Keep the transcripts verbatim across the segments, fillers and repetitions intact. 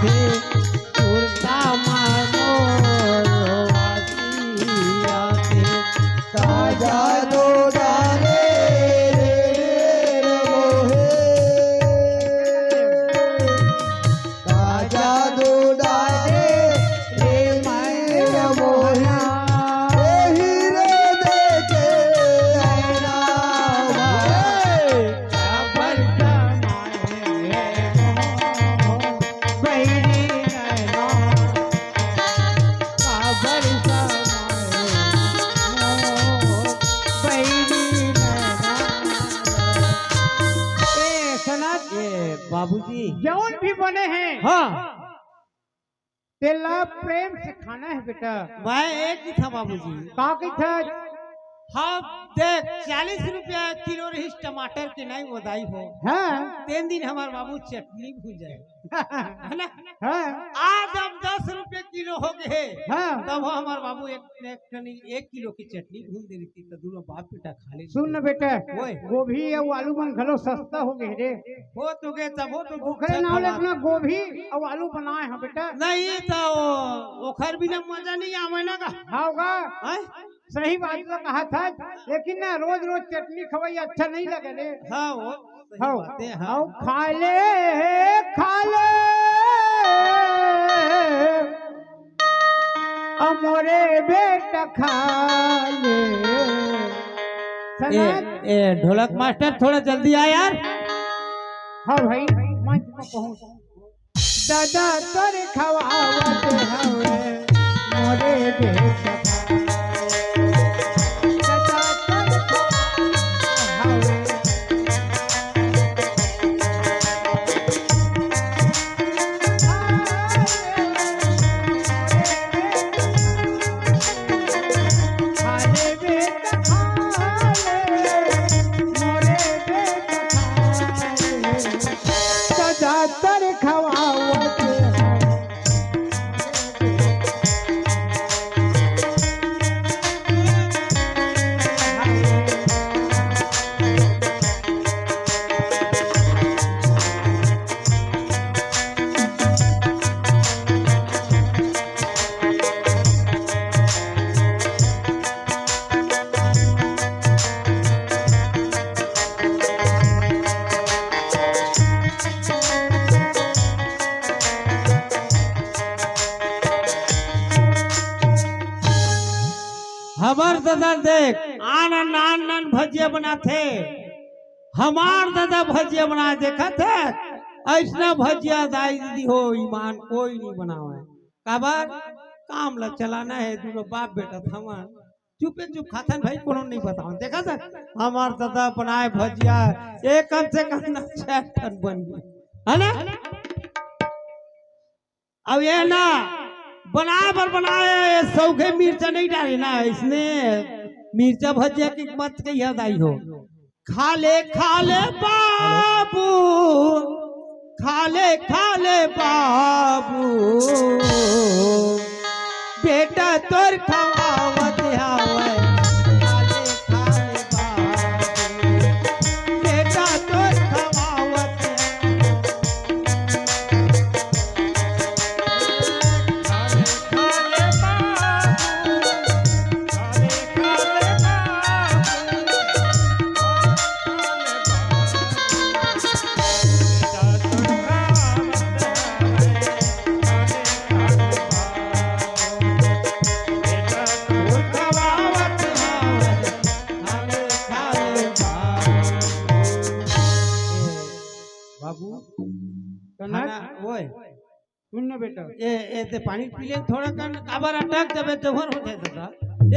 आथे, सुरता मा मोर वासी आथे। का जादू डाले रे मोहे, का जादू डाले रे मैया मोहे, एही रे देखे ऐना मोहे। काबर समाए हे मोर बहिनी नैना, काबर समाए हे मोर बहिनी नैना। ए, सनत, ए, बाबूजी। जौन भी बने हे, हाँ। तेला प्रेम से खाना हे बेटा। मैं एक ही था बाबूजी। का कहिथस? हाँ, देख, चालीस रुपया किलो रहिस टमाटर के, नहीं ओदाई हो। हाँ। तेन दिन हमार बाबू चटनी भूंजे, है ना? हाँ। आज अब दस रुपया किलो हो गे हे। हाँ। तब हमार बाबू एक, एक ठनी एक किलो के चटनी भूंज दे रहितिस, त दूनों बाप बेटा खा ले। सुन न बेटा, ओए। गोभी अउ आलू मन घलो सस्ता हो गे रे। हो तो गे, तब हो तो ओखरे नाव ले अपना गोभी अउ आलू बनाए हंव बेटा। नहीं तो ओखर बिना मजा नहीं आवे ना का। हाँ होगा। हैं? सही बात तो कहा था, लेकिन ना रोज रोज चटनी खवाई अच्छा नहीं लगे रे। हाँ, वो सही हाँ। बात है, हाँ। अउ खा ले, खा ले, अउ मोरे बेटा खा ले। ए, सनत। ए, ढोलक मास्टर, थोड़ा जल्दी आ यार। हाँ भाई, मंच पर पहुंच। दादा तोर खवावत हवे मोरे बेटा। दादा तोर खवावत हवे। खा ले बेटा, खा ले, मोरे बेटा, खा ले। सदा तोर खवावत हवे। हमर ददा देख, आन आन नान नान भजिया बनाथे। हमार ददा भजिया बनाए देखत हे, अइसना भजिया दाई दीदी हो, ईमान कोई नहीं बनावे। काबर? काम ला चलाना हे, दूनों बाप बेटा थमन। चुपे चुप खाथन भाई, कोनो नहीं बतावन। देखत हे, हमार ददा बनाए भजिया, ए कम से कम ना चार ठन बन गे, है ना? अब ये ना बनाए बर बनाए, ये सौखे मिर्चा नहीं डाले ना, इसने मिर्चा भजिया की मत कहिया दाई हो। खा ले, खा ले बाबू, खा ले, खा ले बाबू, बेटा तोर खवावत हवय। खा ले, खा ले बाबू, बेटा तोर खवावत हवय। बाबू, कनक? खाना, ओए। सुन ना बेटा। ए, ए, ते पानी पी ले थोड़ा कन, काबर अटक जाबे, जबर हो जाए दादा।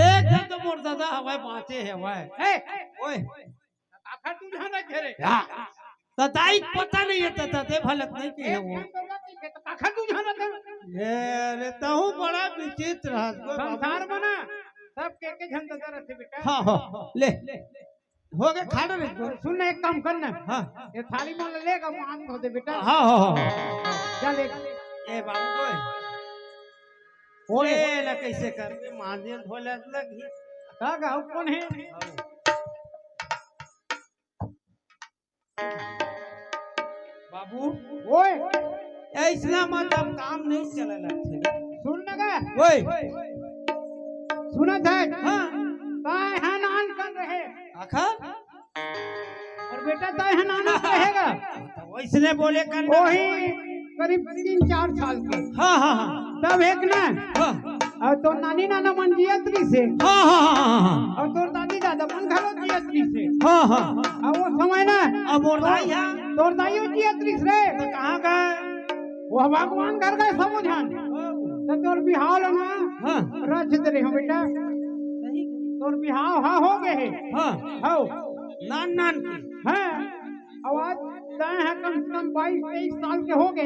एक जन तो मोर दादा हवय, बाँचे हवय। ए, ओए। काखर तू जाना घेरे? या। दादा, एक पता नहीं है दादा, ते भलक नहीं की है वो। एक जन तो बात नहीं है, तो काखर तू जाना घेरे? ए, रे, तहु बड़ा विचित्र हस, कोई बाबू। संसार में ना, सब के, के झन दादा रहते बेटा। हाँ, हाँ, ले। हो गे, खा डरे। सुन ना, एक काम कर ना। हाँ। ये थाली मन ले लेगा, मांज धो दे बेटा। हाँ, हाँ, हाँ। जा ले। ए बाबू, ओए। ओए। ए, ला कैसे करबे? मांजे धोले लगी। का गाँव कौन है? बाबू। ओए। अइसना म तब काम नइ चले लगथे। सुन न गा। ओए। सुनत हे? हाँ। काय हे नान कर रहे? आखा? अउ बेटा, तय हे नान कर रहे गा? त वइसने बोले कर ना। ओही करीब तीन चार साल के। हाँ, हाँ, हाँ। तब एक ना। हाँ। अउ तोर नानी नाना मन जियत रहिसे। हाँ, हाँ, हाँ, हाँ, हाँ। अउ तोर दादी दादा मन घलो जियत रहिसे। हाँ, हाँ। अउ ओ समय ना। अब मोर दाई हा। तोर दाई जियत रहिस रे। त कहाँ गा? ओ भगवान घर गा सबो झन। त तोर बिहाव ल ना। हाँ। रच दे रहे हो बेटा। सही। तोर बिहाव हा हो गे हे। हाँ। हव। नान नान के। हाँ। अउ आज तय हे कम से कम बाईस तेईस साल के हो गे।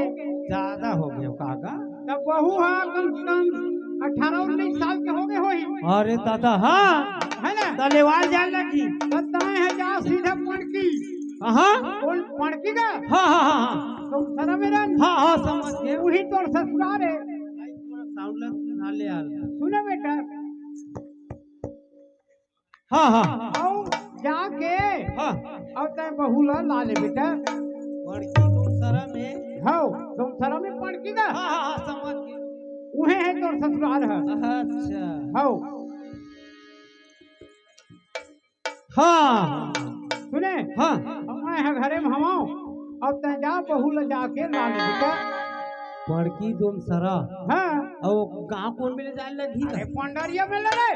जादा हो गे का गा? त बहू हा कम से कम अठारह उन्नीस साल के हो गे होही। अरे दादा, हाँ। हे ना? त लेवाल जाए लगही। त तय हे जा सीधा पड़की। हाँ। कोन पड़की गा? हाँ, हाँ, हाँ, हाँ। तुम शर्म में रह। हाँ, हाँ, समझ गे। उही तोर ससुराल हे। साउंड ला सुधार ले यार। सुन बेटा। हाँ, हाँ। अउ जाके हाँ। अउ तय बहू ला ला ले बेटा। पड़की दोमसरा में? हव, दोमसरा में पड़की ना? हाँ, हाँ, हाँ, समझ गे। उहे हे तोर ससुराल ह। अच्छा। हव। हाँ। सुने? हाँ। अब मैं ह घरे में हवंव। अब तय जा बहू ला जाके ला ले बेटा। पड़की दोमसरा। हाँ। अउ गाँव कोन में ले जाए लगही? अरे पंडरिया में ले रे।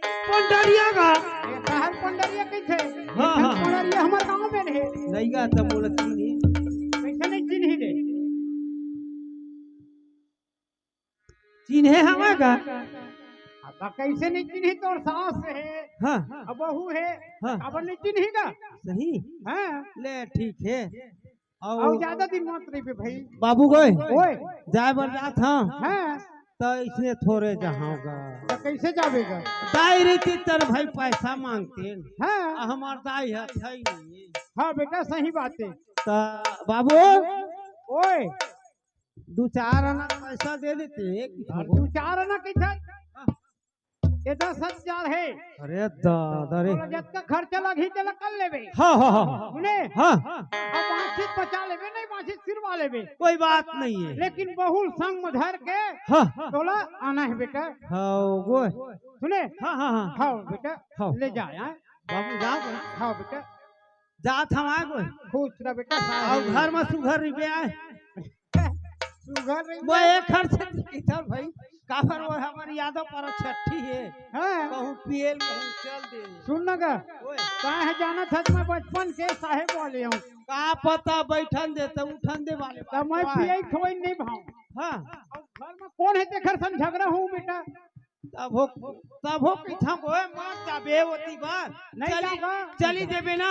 पंडरिया का? ये शहर पंडरिया कइसे? हाँ, हाँ। पंडरिया हमर गाँव में रहे। नइ गा, त मोला चिन्ही। कइसे नइ चिन्ही रे? चिन्हे हवय का? अब कइसे नइ चिन्ही? तोर सास हे, हाँ। अब बहू हे, हाँ। काबर नइ चिन्ही का? सही। हाँ। ले ठीक हे। अउ अउ जादा दिन मत रहिबे भाई। बाबू गोय, ओए। जाए बर जात हंव। हाँ। त इसने थोरे जाहंव गा। त कइसे जाबे गा? दाई रहितिस त भाई पैसा मांगतेन। हाँ। आ हमार दाई ह, हई नहीं। हाँ बेटा, सही बात हे। त बाबू, ओए। दू चार आना पैसा दे देते, एक ही अब दू चार आना कइसे? ये दस हजार हे। अरे दादा रे। तोला जतका खर्चा लगही, तेला कर लेबे। हाँ, हाँ, हाँ। सुने? हाँ। अब बांचिस बचा लेबे, नहीं बांचिस सिरवा लेबे। कोई बात नहीं हे। लेकिन बहू ल संग में धर के हाँ। तोला आना हे बेटा। हाँ, वो। सुने? हाँ, हाँ, हाँ। हाँ बेटा, हाँ। ले जा, हाँ। बाबू जाओ ना। हाँ बेटा। जात हवंव आय गोय। खुश रह बेटा, अउ सारी। घर में सुघर रहिबे आय। सुघर रहिबे। वो एक घर से इधर भाई, काबर वो हमर यादव पर छट्ठी हे। हाँ। कहूँ पियल, कहूँ चल दे। सुन न गा, ओए। काहे जानत हस मैं बचपन के साहेब वाले हंव। का पता बैठन दे त उठन दे वाले त मैं बात हे। पियई खवई नहीं भाव। हाँ। अउ घर में कोन हे तेखर संग झगड़ा हूँ बेटा? तभो, तभो कहिथंव, ओए, मत जाबे ओती बर। नहीं चली, जाबा। चली देबे ना,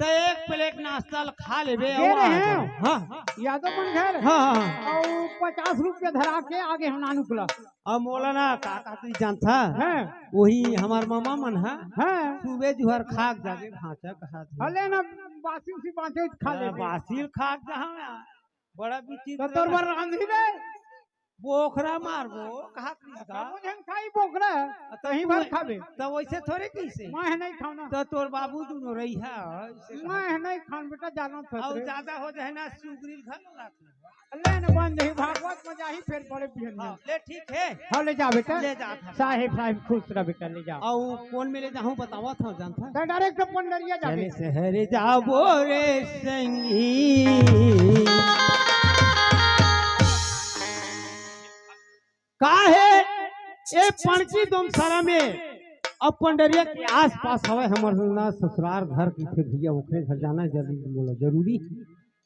त एक प्लेट नाश्ता ल खा लेबे, गे अउ आ रहे जाबे। हैं। हाँ। यादव मन घर। हाँ, हाँ, हाँ। अउ पचास रुपया धरा के आगे हंव नानू कुला। अउ मोला ना, का, का तू जानथा? हाँ। वही हमार मामा मन ह। हाँ। सुबे जुहर खा के जाबे, भांचा कहा थे। हले ना, बासी उसी बांचे खा हाँ, लेबे। बासी ल खा के जाहंव यार। बड़ा विचित्र। त तोर बर रांधी रे। बोखरा मारबो, कहा करिस का? समझ हम खाई बोखरा, अ, त तहीं तू भर है, खाबे। त वइसे थोरे कइसे? मैं नहीं खाऊं ना। त तोर बाबू दुनो रही है, अइसे कहा। मैं नहीं खाऊं बेटा, जानो अउ थोरे। जादा हो जाए ना, सुगरी ल घर ला ले न बंद ही, भागवत में जाही, फेर बड़े बिहन में। हाँ, ले ठीक हे। हाँ, ले जा बेटा। ले जा। साहेब, साहेब, खुश रह बेटा, ले जा। अउ कोन में ले जाहूं, बतावत हंव, जानथा? त direct पंडरिया जाबे। चले सहर जाबो रे संगी। काहे ए पड़की दोमसरा में अब पंडरिया के आसपास हवय हमर ना ससुरार घर कहिथे भैया, ओखरे घर जाना जल्दी मोला जरूरी।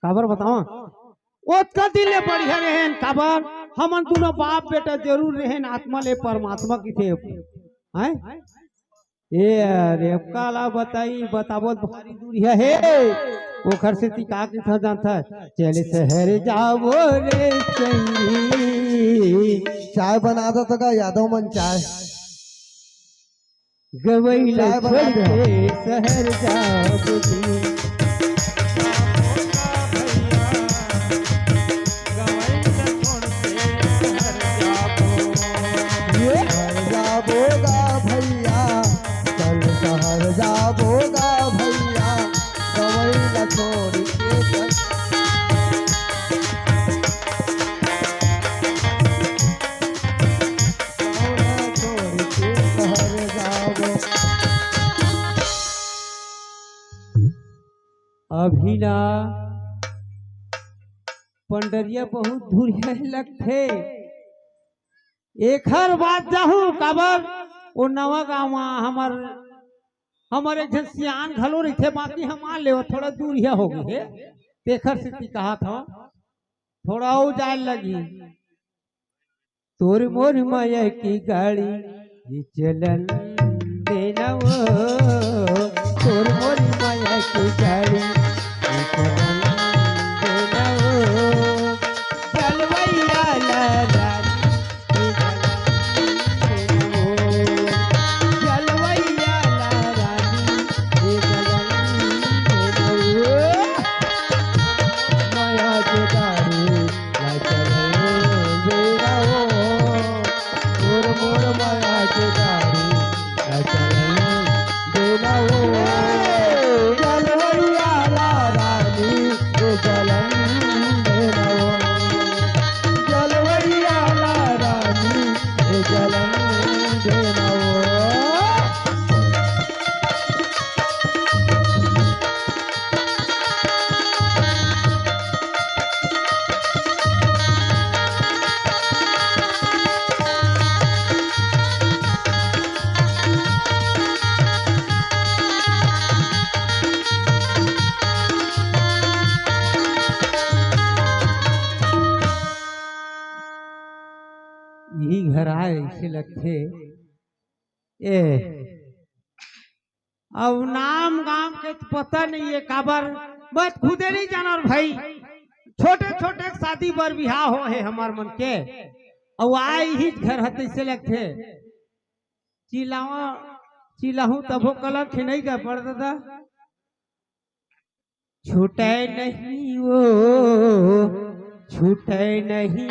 काबर बतावं? ओतका दिन ले बढ़िया रहेन, काबर हमन दुनो बाप बेटा जरूर रहेन, आत्मा ले परमात्मा कहिथे। हैं? ए, अरे, अब काला बताई, बताबो त भारी दूरिहा हे। ओखर सेती का कहिथंव जानथा, चले सहर जाबो रे संगी। चाय बना दो तो का यादव मन चाय। गवई ल चाय बना दे। छोड़ के सहर जाबो जी। ये सहर जाबो गा भैया, कल सहर जाबो गा भैया, गवई ल छोड़ के सहर। अभी ना पंडरिया बहुत दूरिहा लगथे। एखर बाद जाहूं, काबर ओ नवा गांव म हमर, हमर एक झन सियान घलो रहिथे, बाकी हम आ लेव, थोड़ा दूरिहा हो गे हे, तेखर सेती कहाथंव, थोड़ा अउ जाए लगही। तोर मोर माया के गाड़ी, ये चलन देना वो। तोर मोर माया के गाड़ी, ये चलन देना वो। चलवैया ला रानी, ये चलन देना वो। चलवैया ला रानी, ये चलन देना वो। माया के गाड़ी, इही घर आय, अइसे लगथे। ए, अब नाम गाम के तो पता नइ हे, काबर मैं खुदे नइ जानंव भाई। छोटे छोटे शादी बर बिहाव होहे हमर मन के, अउ आय इही घर ह, तइसे लगथे। चिल्लावा, चिल्लाहूं तभो कलर थे नइ गा बड़ दादा। छूटे नहीं वो, छूटे नहीं,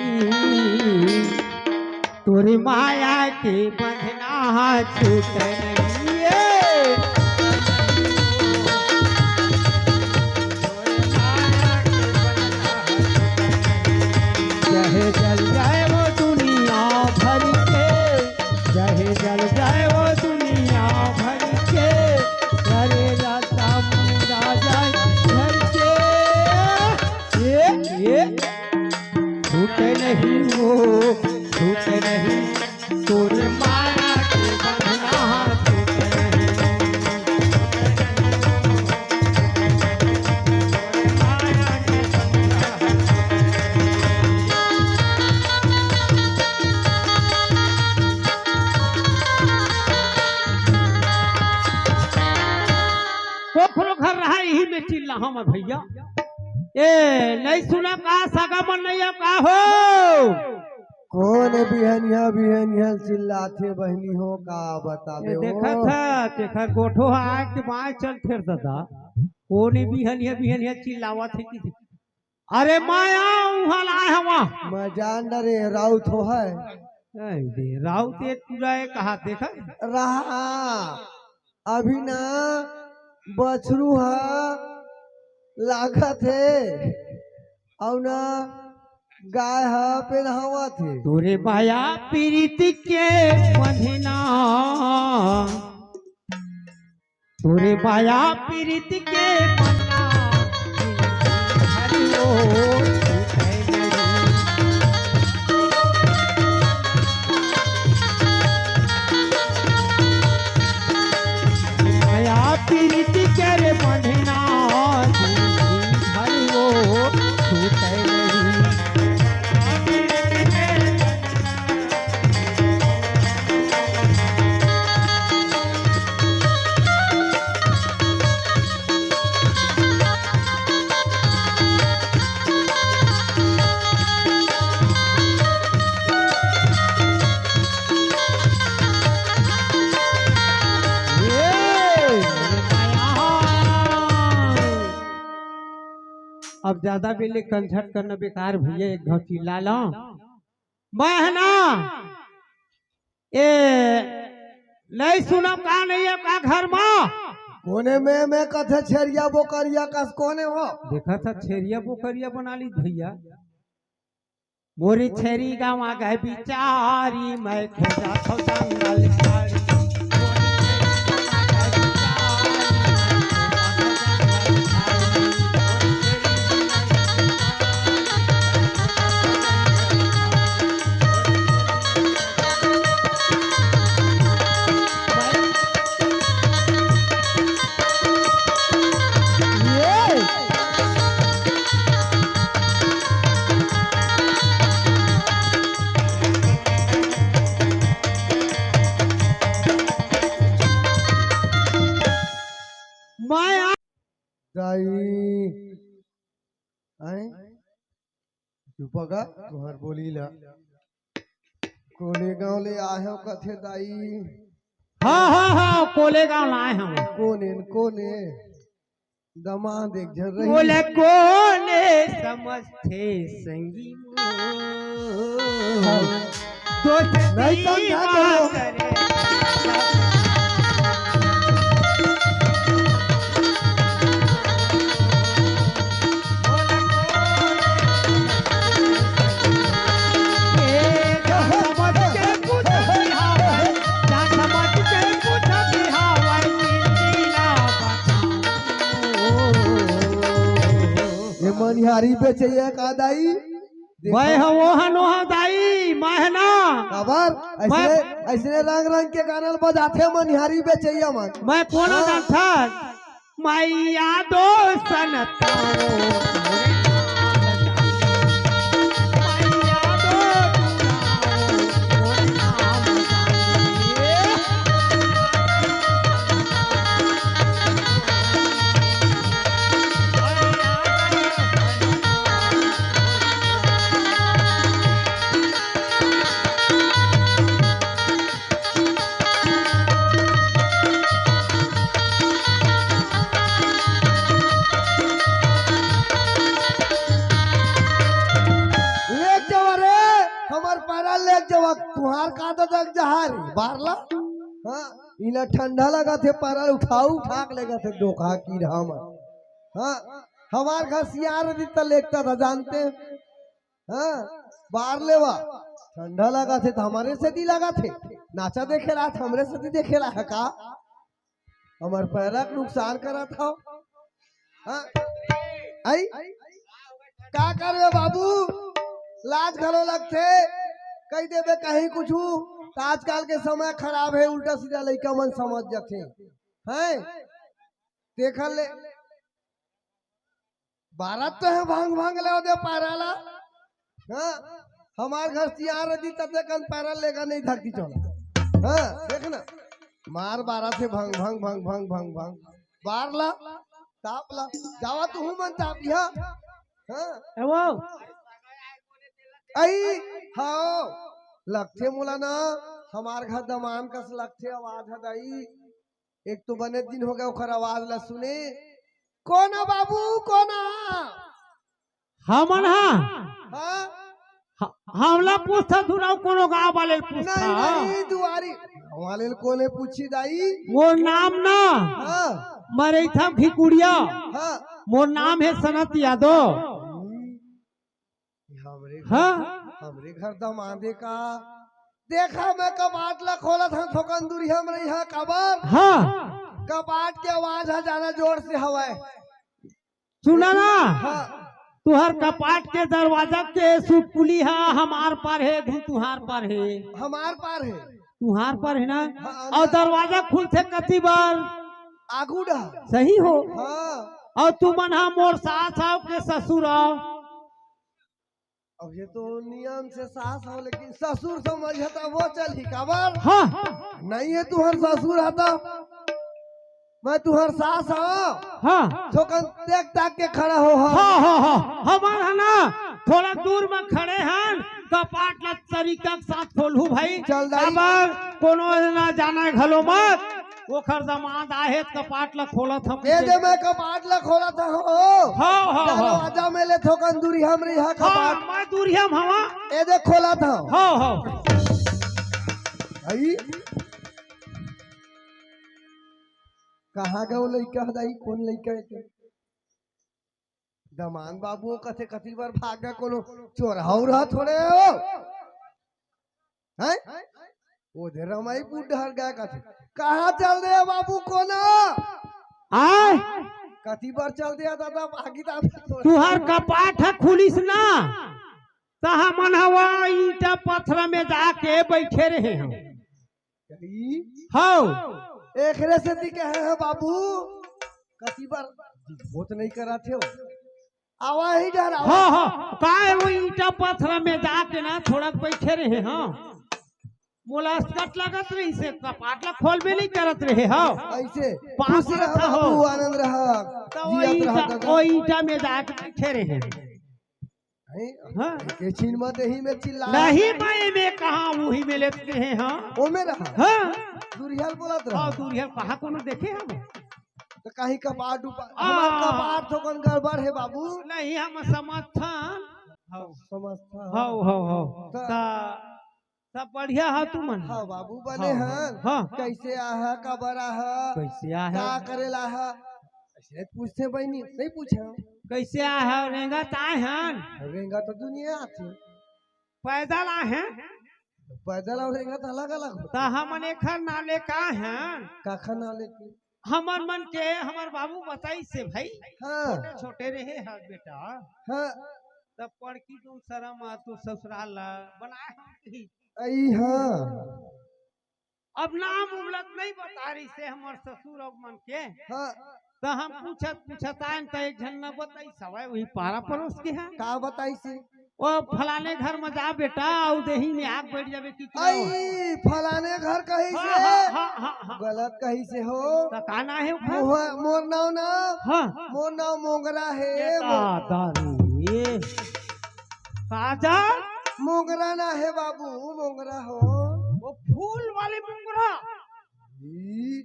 तोरे माया के बंधना छूटे नहीं। ये चाहे जल जाए वो दुनिया भर के, चाहे जल जाए वो दुनिया भर के, करे रास्ता मुंडा जाए घर के। ये, ये, छूटे नहीं वो, छूटे नहीं, तोरे माया के बंधना छूटे नहीं। कोखरो घर रहा, इही में चिल्लाहूं मैं भइया। ए, नइ सुना का, सगा मन नइ हे का हो? कोन बिहनिया बिहनिया चिल्लाथे बहिनी हो, का बताबे ए, वो? देखत ह, तेखर गोठो ह आके बाय चल फेर ददा। कोन बिहनिया बिहनिया चिल्लावत हे कि अरे माया उहाँ लाय हवा। मैं जान डरे, राउत हो है। ऐ दे, राउत एक पूरा एक हाथ देखा। रहा, अभी ना बछरू ह लागत हे, अउ ना गाय ह पेनहावत हे। तोरे माया पीरित के बंधना। तोरे माया पीरित के पन्ना, हरि ओम। माया पीरित के रे बंधना, हरि ओम, छूटे नहीं। अब ज्यादा बेले कंझट करना बेकार भइया, एक घाव चिल्ला लो। मैं ह ना, ए, नइ सुनव का नइ हे का घर म? कोने में, में कथे छेरिया बोकरिया कस कोने हो? देखत ह छेरिया बोकरिया बना ली भइया। मोरी छेरी गंवा गे बिचारी, मैं खोजत हंव जंगल झाड़ी। मोरी छेरी गंवा गे बिचारी, मैं खोजत हंव जंगल झाड़ी। आई, आई, चुप गा, तुहर बोली ला। कोने गांव ले आए हो कथे दाई? हाँ, हाँ, हाँ, कोले गांव लाए हम। कोने न कोने? दमांद एक झन रही। बोले कोने समझथे संगी मोर। दोस्ती नहीं समझा ना करो। करे। ये मनिहारी बेचैया का दाई? देखो। मैं ह वो ह नोहा दाई, मैं ह ना। काबर? ऐसने, मैं ऐसने रंग रंग के गाना ल बजाथे मनिहारी बेचैया मन। मैं कोन हाँ। जानथस? मैया दो सनताओ, मैया दो दुलाओ, लेग जावा रे, हमर पैरा लेग जावा, तुहार का तो जग जहार बारला। हाँ, इला ठंडा लगथे, पैरा उठाऊ उठा के लेगथे डोका कीरा मन। हाँ, हमार घर सियार रही त लेगता था जानते। हाँ, बार लेवा। ठंडा लगथे त हमरे सेती लगथे। नाचा देखे ला त हमरे सेती देखे ला हे का? हमर पैरा के नुकसान करत हव। हाँ? आई? का करबे बाबू? लाज घलो लगथे। कहि देबे कहीं कुछु। त आजकल के समय खराब हे, उल्टा सीधा लइका मन समझ जथे। हैं? देखा ले, बारत तो हे भांग भांग ले दे पैरा ला। हाँ, हमार घर सियार रही तते कन पैरा लेगा नहीं धरती चोला। हाँ, देख ना, मार बारत हे भांग भांग भांग भांग भांग भांग। बार ला, ताप ला, जावा तुहू मन ताप लिहा। हाँ। ए वो। आई, हाँ, लगथे मोला ना, हमार घर दमान कस लगथे आवाज ह दाई। एक तो बने दिन हो गया ओखर आवाज ला सुने। कोन आ बाबू, कोन आ? हमन हा? हाँ? ह-, हमला पूछता तू ना, कोनो गांव वाले ल पूछता? नहीं, नहीं, दुआरी वाले ल कोने पूछी दाई? वो नाम ना? हाँ। मरैथम घिकुड़िया। हाँ। मोर नाम हे सनत यादव। हम्म। हमरे घर, हाँ। हमरे घर दमांदे का। देखा मैं कपाट ला खोलत हंव थोकन दूरी हमरे यहाँ काबर। हाँ। कपाट के आवाज ह जाना जोर से हवय। सुना ना। हाँ। तुहर कपाट के दरवाजा के सुपुली ह हमार पार हे, धुन तुहार पार हे। हमार पार हे। तुहार पार हे ना? हाँ, अउ अंदर। दरवाजा खुलथे कति बार? आगू डहर। सही हो। हाँ। अउ तुमन हा मोर सास आव के ससुर आव? अब ये तो नियम से सास हो, लेकिन ससुर समझ हे त वो चलही काबर? हाँ। नहीं हे तुहर ससुर ह त मैं तुहर सास हंव। हाँ। थोकन देख ताक के खड़ा हो, हाँ। हाँ, हाँ, हाँ। हमन ह ना थोड़ा दूर में खड़े हन, कपाट ला तरीका के साथ खोलहू भाई। चल दाई। काबर कोनो ना जाने घलो मत। ओखर दमांद आहे त कपाट ला खोलत हंव ए दे कइसे? मैं कपाट ला खोलत हंव। हाँ, हाँ, हाँ। दरवाजा में ले थोकन दूरी हमरे यहाँ हाँ, कपाट। मैं दूरिहा म हंव। ए दे खोलत हंव। हाँ, हाँ। भाई, कहाँ गए वो लइका ह दाई? कोन लइका हे? दमांद बाबू कथे कति बार भाग गए, कोनो चोरहा उरहा थोड़े हो। हैं? ओ दे रमाई बुढ़ हर गए कथे। कहाँ चल दे बाबू कोन आ? आय? कति बार चल दे दादा, भागी दा थोड़े। तुहर कपाट ह खुलिस ना, त हमन हवा ईंटा पत्थर में जाके बैठे रहे हंव। कही? हव। एकरे सेती कहे हंव बाबू, कति बार होत नहीं करत हे। आवा ही डर आवा। हाँ, हाँ, काय वो ईंटा पत्थर में जाके ना थोड़ा बैठे रहे हंव। मोला असकट लागत रहिस हे, कपाट ला खोलबे नहीं करत रहे हो। ऐसे पाप खुश रहा हो। बाबू, आनंद रहा, त जियत वही रहा ईटा, दादा। वही ईटा में जाके बैठे रहे। हैं? हाँ। के छीन मत, यही में चिल्ला। नहीं, मैं में कहा, वही में लेते हैं, हाँ। ओ में रहा। हाँ। दुरिहल बोलत रहा। हाँ, दुरिहल कहा कोनो देखे हम। तो कहीं कपाट ऊपर, आ। हमार कपाट थोकन गड़बड़ है बाबू। नहीं, हम समर्थन। हाँ। समर्थन। हाँ, हाँ, हाँ। तो ता सब बढ़िया ह तुमन? हाँ बाबू, बने हाँ, हन। हाँ। कैसे आहा, काबर आहा, कैसे आहा? का करेला आहा? ऐसे पूछते बहिनी, नहीं पूछे। कैसे आहा? रेंगत आए हन? रेंगत तो दुनिया आथे। पैदल आए हन? पैदल और रेंगत अलग अलग होथे। त हमन एखर नाम ले का हन? काखर नाम लेके? हमर मन के, हमर बाबू बताइस हे भाई, हाँ। छोटे छोटे रहे हस बेटा, हाँ। तब पड़की तुम शरम आ, तू ससुराल ला बनाए हम कही। आई हाँ। अब नाम उमलत नहीं बता रहिस हे हमर ससुर अउ मन के। हाँ। त हम पूछत पूछत आयन त एक झन न बताइस हवय, वही पारा पड़ोस के हे। का बताइस हे? ओ फलाने घर में जा बेटा, अउ देही में आग बैठ जाबे कि क्या हो? आई, फलाने घर कहिस हाँ, हे। हाँ, हाँ, हाँ, हाँ। गलत कहिस हे हो। त का ना हे ओखर? मोह-, मोर नाव ना, हाँ। मोर नाव मोंगरा हे। ए मो- दादा रे। काजल? मोंगरा ना हे बाबू, मोंगरा हो। वो फूल वाले मोंगरा। ई,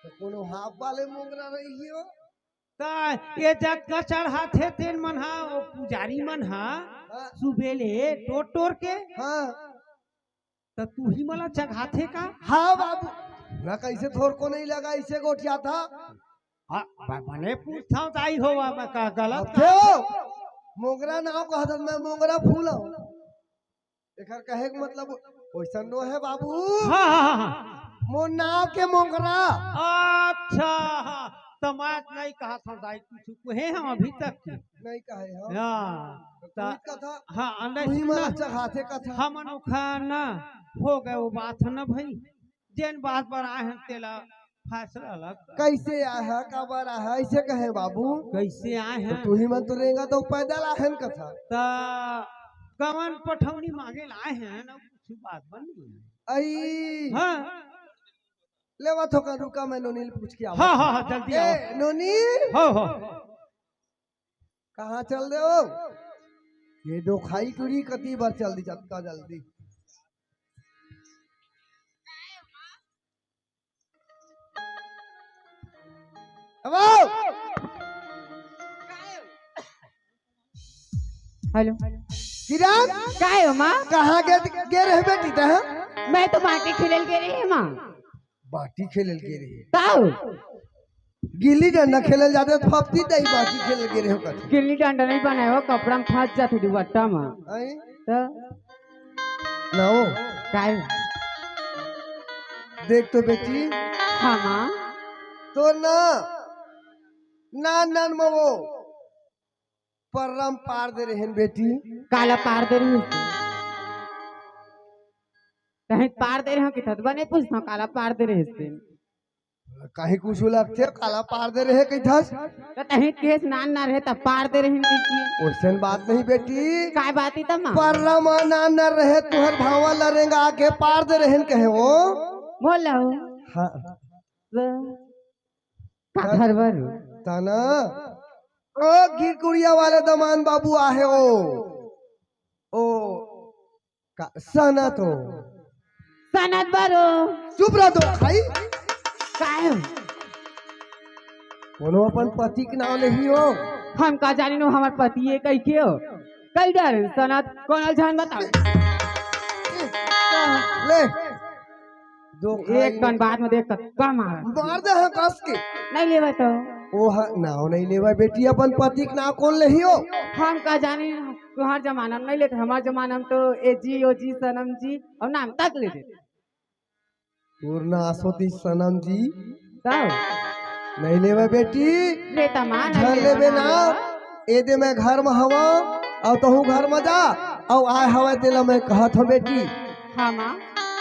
त कोनो हाफ वाले मोंगरा रही हो? त ये जतका चढ़ाथे तेन मन हा, वो पुजारी मन हा, हाँ। सुबेले टोर टोर के। हाँ। त तू ही मला चघाथे का? हाँ बाबू, ना कैसे थोर को नहीं लगा, इसे गोठिया था। हाँ, ब-, बने पूछता हूँ, ताई हो, अब का गलत अब का? क्यों? मोंगरा नाव कहत हन, मैं मोंगरा फूल हूँ। एकर कहे के मतलब वैसन नो हे बाबू। हाँ, हाँ, हाँ, हाँ। मोर नाव के मोंगरा। अच्छा, हाँ। त मैं नहीं कहा था दाई, कुछ कहे हम अभी तक के। नहीं कहे हम। हाँ, त तू ही कथा। हाँ, अंदर तू ही सुन ना। मला चघाथे कथा। हमन ओखर ना हो गए वो बात है ना भाई, जेन बात पर आए हैं तेला फैसला अलग कर। कैसे आए है, काबर आए है, ऐसे कहे बाबू। कैसे आए तो हैं? तू ही मन तो रेंगा तो पैदल आए हैं कथा। त कवन पठौनी मांगे ला आए हैं ना, कुछ बात बन नहीं है। आई। हाँ। लेवा थोका रुका, मैं नोनी ले पूछ के आवा। हाँ, हाँ, हाँ, जल्दी ए, आओ। नोनी। हो, हो। कहाँ चल दे हो? ये दो खाई टूरी कती बार चल दी, जतका जल्दी। अब आओ। हेलो। किरण? काय हो माँ? कहाँ गे, गे रहे बेटी तैं? मैं तो बाटी खेलल गे रहे माँ। बाटी खेलल गे रहे? ताऊ। गिल्ली डंडा खेलल जाते तो फपती तई बाटी खेलल गे रहे हो कथे। गिल्ली डंडा नहीं बनाए हो, कपड़ा में फंस जाते दुपट्टा में। आई? तो? ना हो। काय? देख तो बेटी। हाँ माँ। तो ना, ना, ना, ना वो। परम पार दे रहे हैं बेटी। काला पार दे रहे हैं। कहीं पार दे रहे हो कि थत बने पूछता हूँ, काला पार दे रहे हैं। कहीं कुछ लगथे, काला पार दे रहे कही थस। तो तहीं केस नान ना रहे, तब पार दे रहे हैं कि। ओइसन बात नहीं बेटी। काय बात ही तमा? परम नान ना रहे, तुहर भावा लरेंगा आके पार दे रहे कहे वो। बोलो। हाँ। वो। का घर बर? तना। ओ गिरकुड़िया वाले दमान बाबू आहे ओ। ओ का सनत हो। सनत बरो। चुप रह तो खाई। काय हो? कोनो अपन पति के नाम लेही हो। हम का जानी नो हमर पति ये कही के हो। कई डर सनत कोनो झन बताओ। ले। दो एक खाई। कन बात में देख कतका मार। मार दे है कस के। नहीं लेवे तो। ओ ह-, नाव नहीं लेवे बेटी, अपन पति के नाव कौन लेही हो? हम का जानी, तुहार जमाना में नहीं लेते, हमार जमाना में तो ए जी, ओ जी, सनम जी, और नाम तक लेते। तोर ना आसोती सनम जी। तब? नहीं लेवे बेटी। लेता माँ, नहीं झन लेवे लेवे ना। ना। ए दे मैं घर में हवा, अउ तहूँ घर में जा, अउ आए हवा तेला मैं कहत हूँ बेटी। हाँ माँ।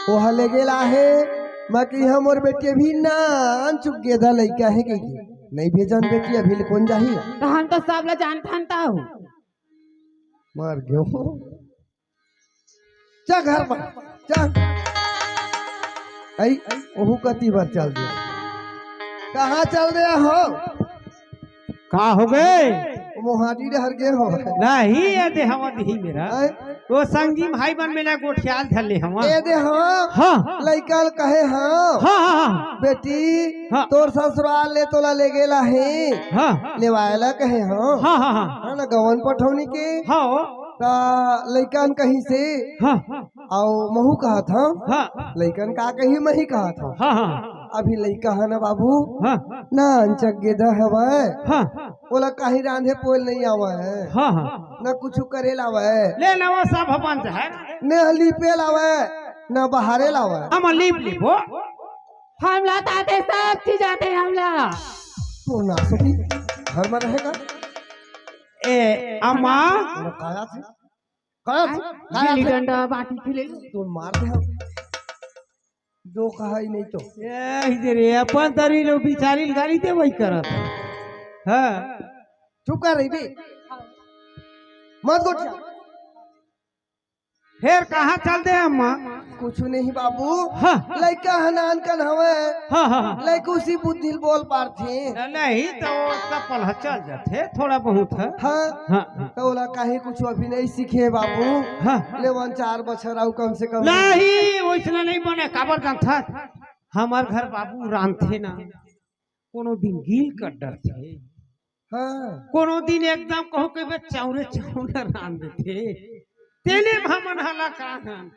ओह ले गेला हे, मैं कही हम और बेटी अभी नान चुक गेदा लइका हे कही के। नहीं भेजन बेटी अभी ले कौन जाही? तो हम तो सब ला जानथन ताऊ। मर गयो। जा घर पर, जा। आई, ओहू कति बर चल दे। कहाँ चल दे हो? का हो गए? मोहाटी डहर गे हो। नहीं, ये दे हवा दिही मेरा। हैं? वो संगी भाई मन मेला गोठियाल धर ले हवा। ए दे हो। हाँ। लइका ल कहे हो। हाँ, हाँ, हाँ। बेटी, हाँ। तोर ससुराल ले तोला ले गेला हे। हाँ। लेवायला कहे हो। हाँ, हाँ, हाँ। हाँ ना, गवन पठौनी के। हाँ। त लइका न कहीं से। हाँ। अउ महू कहत हव, हाँ। लइकन का कही, मही कहत हव। हाँ, हाँ। अभी लइका ह ना बाबू, हाँ। ना अंचक गेदा हवय, हाँ। ओला काही रांधे पोल नहीं आवय, हाँ, हाँ। ना कुछु करे लावय। ले नवा सब अपन है। ने लीपे लावय, ना बहारे लावय। हम लीप लीपो। हमला ताते सब चीज आते हमला। तो ना सकी, घर में रहेगा। ए, अम्मा। ना काया थे। कब? आय, कब गिल्ली आथे? डंडा बाटी खेले। तो मार दे हम। दो कहा ही नहीं तो। ए, इधर ये अपन तरी लो बिचारी गाली दे वही करत। हाँ। चुप कर रही बे। मत गोठिया। फेर कहाँ चल दे अम्मा? कुछ नहीं बाबू। हाँ। लइका ह नानकन हवे। हाँ, हाँ, हाँ। लइकुसी बुद्धि ल बोल पारथे। न-, नहीं तो वो सब पलह चल जाथे, थोड़ा बहुत है। हाँ। हाँ, हाँ। तो ओला काहे कुछ अभी नहीं सीखे बाबू? हाँ। ले वन चार बछर आऊ कम से कम। नहीं, वैसना नहीं बने, काबर जानथा? हमर घर बाबू रांधथे ना, कोनो दिन गिल कर डरथे। हाँ। कोनो दिन एकदम कहूँ कहिबे चाउरे चाउर रांध देथे। तेने हमन हला कान हन।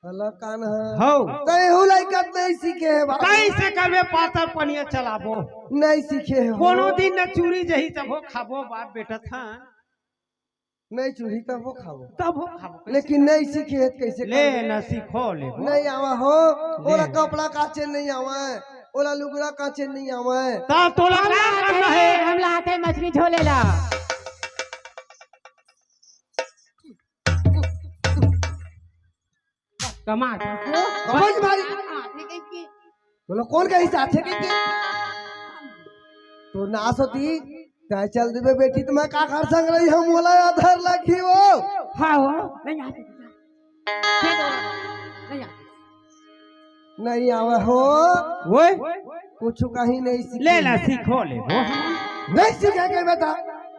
हला कान हन। हौ। तैहू लइका नहीं सीखे हे बाबू। कैसे करबे पातर पनिया चलाबो? नहीं सीखे हो। कोनो दिन न चूरी जही तभो खाबो बाप बेटा था। नहीं चूरी तभो खाबो। तभो खाबो। लेकिन नहीं सीखे हे त कैसे ले करबे? ना सीखो ले। नहीं आवा हो। ले। ओला कपड़ा काचे नहीं आवा। ओला लुगरा काचे नहीं आवे। तब तोला का करना है? हमला आते मछली झोले ला। कमा के। कौन मारी? आते कहीं के। तोला कौन कही से आथे कहीं के? तो नास होती, तै चल देबे बेटी, त मैं का कर संग रही हम, मोला आधार लागी वो। हाँ हो, नहीं आते। नहीं आते। नहीं आवे हो। ओए? कुछ कहीं नहीं सीखे। ले ला, सीखो ले वो। नहीं सीखे के बेटा।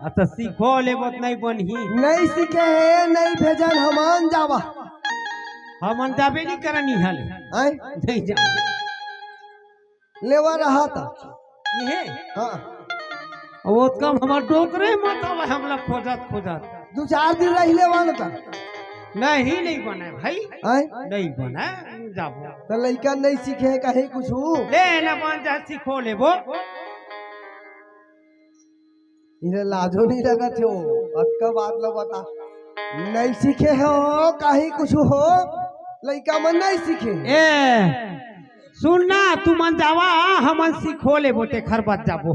अच्छा, सीखो ले वो, नहीं बनही। नहीं सीखे है, नहीं भेजन, हमन जावा। हमन जाबे नहीं करनी हल। आय? नहीं जा। लेवा रहा था। ये? हाँ। वो कम हमार डोकरे मत आवे, हमला खोजत खोजत। दू चार दिन रह लेवा न त। नहीं, नहीं बने भाई। आय? नहीं बने, जाबो। त लइका नहीं सीखे कहीं कुछ। ले ना बन जा, सीखो लेबो। इन्हें लाजो नहीं लगत हो, अतका बात ला बता। नहीं सीखे हो, कहीं कुछ हो, लइका मन नहीं सीखे। ए, सुन ना, तू मन जावा, हमन सीखो लेबो, तेखर बाद जाबो।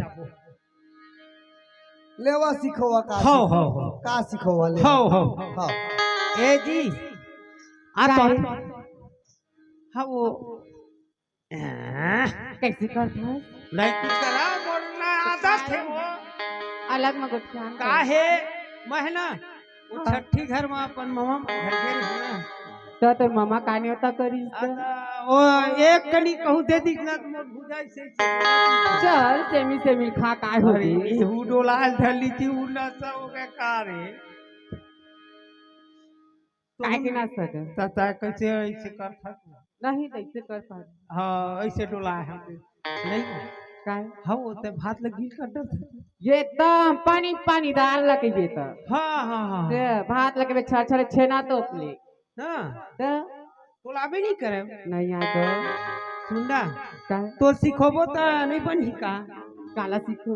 लेवा सीखोवा का हो, सीखो? हो, हो। का सीखोवा लेवा? हो, हो। हाँ। ए जी, आ तो। हाँ, वो। कैसे करत हस? नहीं कुछ करा, बोलना आदत है वो। अलग में गोठियान का कर। हे? मैं ना, वो हाँ। छठी घर में अपन मामा घर गे रहे ना। तो तोर मामा का न्योता करिस त? अदा, वो एक कनी कहूँ दे दिस ना, तो मोर भुजाई से, से चल, सेमी सेमी खा, काय अरे, होही? ये हु डोला धर ली थी, उ ना सब हो गया का रे? तो काहे के हम ना सके? त-, त-, कैसे ऐसे कर सकते? नहीं, कैसे कर पाए? हाँ, ऐसे डोला है हम। नहीं। काहे? हाँ, वो ते भात लग गिल कर डर था। ये एकदम पानी, पानी दार लगे ये तो। हाँ, हाँ, हाँ, ये हाँ। भात लगे में छर छर छेना तोप ले। हाँ। तो? बोलाबे नहीं करे। नहीं आ तो। सुन ना। काहे? तो सिखोबो त नहीं बनही का? काला सीखो?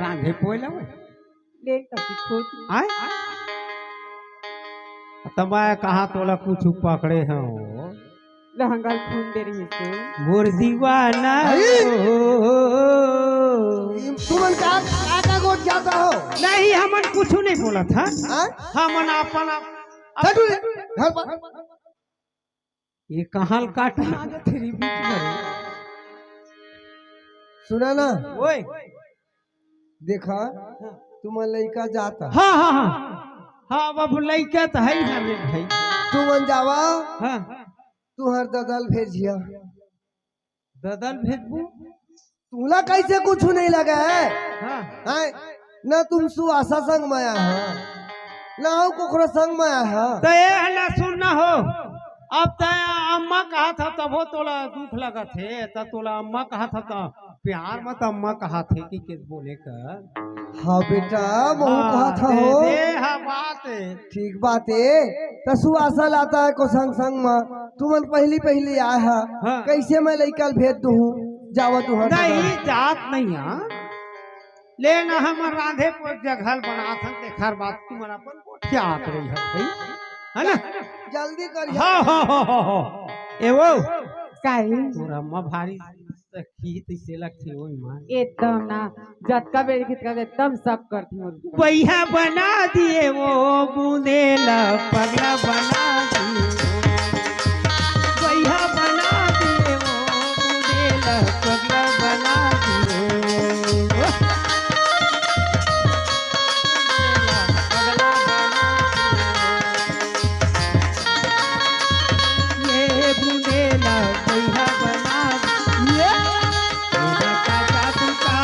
रांधे पोए ला वो। ले, कभी खोज। आय? त मैं कहाँ तोला कुछ पकड़े हंव। लहंगा ल खून दे रही से। मोर दीवाना अरे! हो। तुमन का, का, का गोठ जाता हो? नहीं, हमन कुछ नहीं बोलत हन। हाँ? हमन अपन आप-, हटू रे, घर पर। ये कहाँ ल काटना आ जाथे रे बीच में रे? सुना ना। ओए। देखा, तुमन लइका जाता। हाँ, हाँ, हाँ। हाँ, बाबू, लइका त है ही हमें भाई। तुमन जावा। हाँ। तुहर ददा ल भेजिया। ददा ल भेजबो। तुला कैसे कुछ नहीं लगा है? हाँ। हैं? ना तुम सुवासा संग में आया है, ना हो कुकरा संग में आया है। तो ये हल्ला सुन ना हो, अब तै अम्मा कहा था तभो तोला दुख लगा थे, त तोला अम्मा कहा था, त प्यार में त अम्मा कहा थे कि के बोले कर। हाँ बेटा, महू हाँ, कहा था दे, हो। दे, हाँ, बात है। ठीक बात है। त सुवासा लाता है को संग संग में, तुमन पहली पहली आए हा। हाँ। कैसे मैं लइका ल भेज दूँ? जावा तू हर नहीं, जगह। जात नहीं है। ले ना हम रांधे पर जगह बनात हन, तेखर बाद तुमन अपन गोठियात रही है भाई, है ना? जल्दी करिए। हाँ, हाँ, हाँ, हाँ, हाँ। ए वो, काहे? तोर अम्मा भारी सखी तैसे लगथे ओ ईमान। एकदम ना, जतका बेर गीत गावे, एकदम शक करथे मोर ऊपर। बइहा बना दिए वो बुंदेला, पगला बना दिए वो। बइहा बना दिए वो बुंदेला, पगला बना दिए वो। ये बुंदेला बइहा बना दिए। ये बेटा का जादू का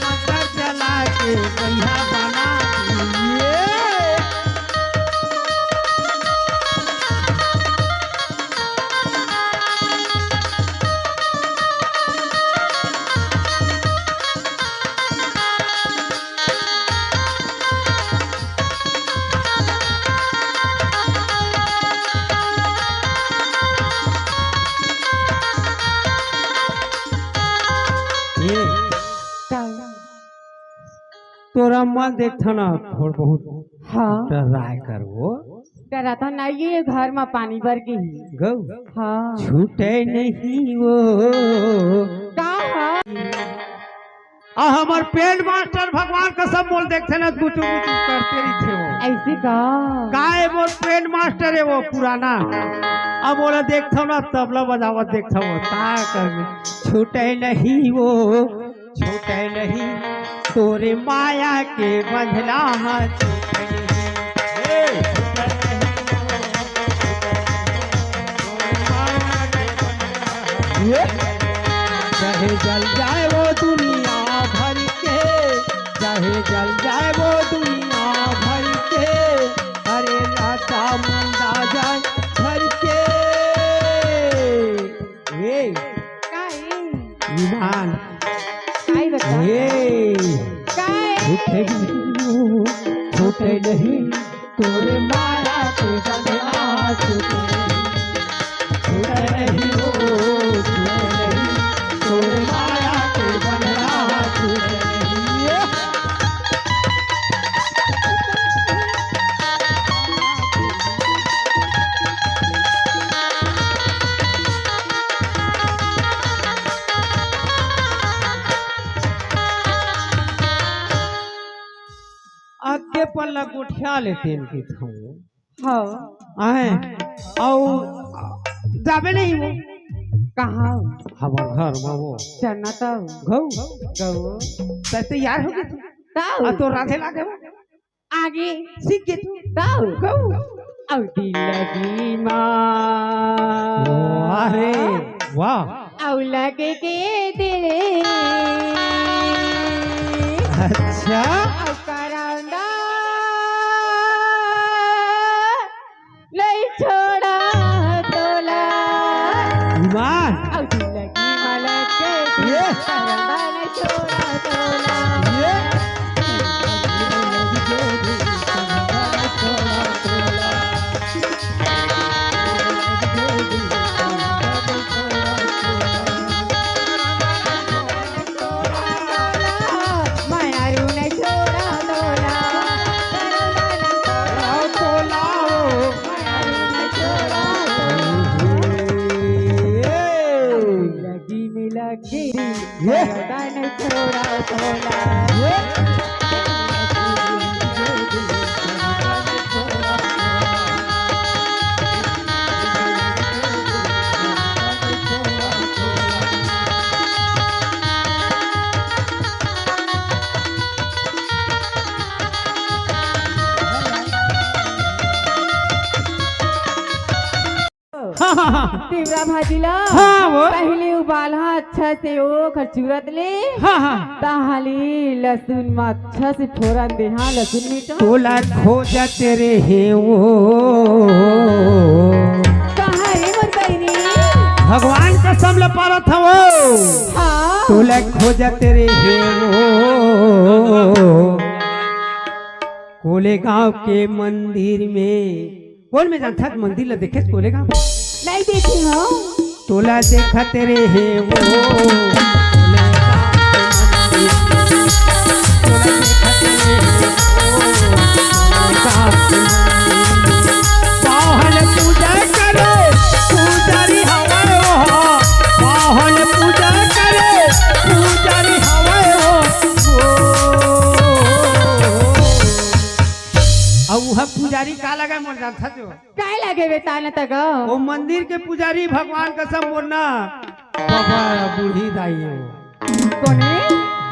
मंत्र चला के बइहा बना दिए। ए, का? तोर अम्मा देखथन थोड़ बहुत हाँ। डराय कर वो। डराथन ना, ये घर में पानी भर गई। गऊ। हाँ। छूटे नहीं वो। का है? आ हमर पेंट मास्टर भगवान कसम मोला देखथे ना, गुटू गुटू करते रहिथे वो। ऐसे का? का ए मोर पेंट मास्टर है वो पुराना। अब ओला देखथव ना, तबला बजावत देखथव वो। का करबे? छूटे नहीं वो, छूटे नहीं तोरे माया के बंधना, हाँ, छूटे नहीं। ए, छूटे नहीं वो, छूटे नहीं तोरे माया के बंधना। ये चाहे जल जाए वो दुनिया भर के, चाहे जल जाए वो दुनिया भर के, अरे राता मुंडा जाए भर के। ए, का ए? ईमान। काई बता? ए, का ए? छूटे नहीं, छूटे नहीं। तोरे माया के बंधना छूटे नहीं, छूटे नहीं वो, छूटे नहीं। तोरे माया के बंधना छूटे नहीं। आगे पल्ला गोठिया लेते इनके थाऊ। हाँ। आए, अउ जाबे नहीं वो। कहाँ? हमर घर में वो। चलना तो। गऊ। गऊ। तै तैयार हो गए तू? ताऊ। आ तो राधे लागे वो। आगे। सीख गए तू? ताऊ। गऊ। अउ दिल लगी माँ। वाह रे, वाह। अउ लगे के दिल। अच्छा। अउ करौंदा नहीं छोड़ा तोला। ईमान। अउ दिल की मलक के ये। करौंदा नहीं छोड़ा तोला। ये। लगी मिला के ये। तन छोड़ा तोला। ये। हाँ, हाँ, हाँ। तिवरा भाजी ला हाँ, वो। पहले उबालहा अच्छा से, ओखर चूरत ले। हाँ, हाँ। ताहली लसुन म अच्छा से फोरन देहा, लसुन मीट म। तोला खोजत रेहे वो। कहाँ हे मोर बहिनी? भगवान कसम ल पारत हवो। हाँ। तोला खोजत रेहे वो। कोलेगांव के मंदिर में। कोन में जानथस मंदिर ल देखेस कोलेगांव? नहीं देखे हंव। तोला देखत रेहे वो। तोला देखत रेहे वो। पाहल पूजा करे, पूजारी हवय वो। पाहल पूजा करे, पूजारी हवय वो। अउ वह पुजारी का लगे मोर जानथस वो? काय लगे बेटा न तगा? वो मंदिर के पुजारी भगवान कसम मोर ना बबा बूढ़ी दाई हो। कोने?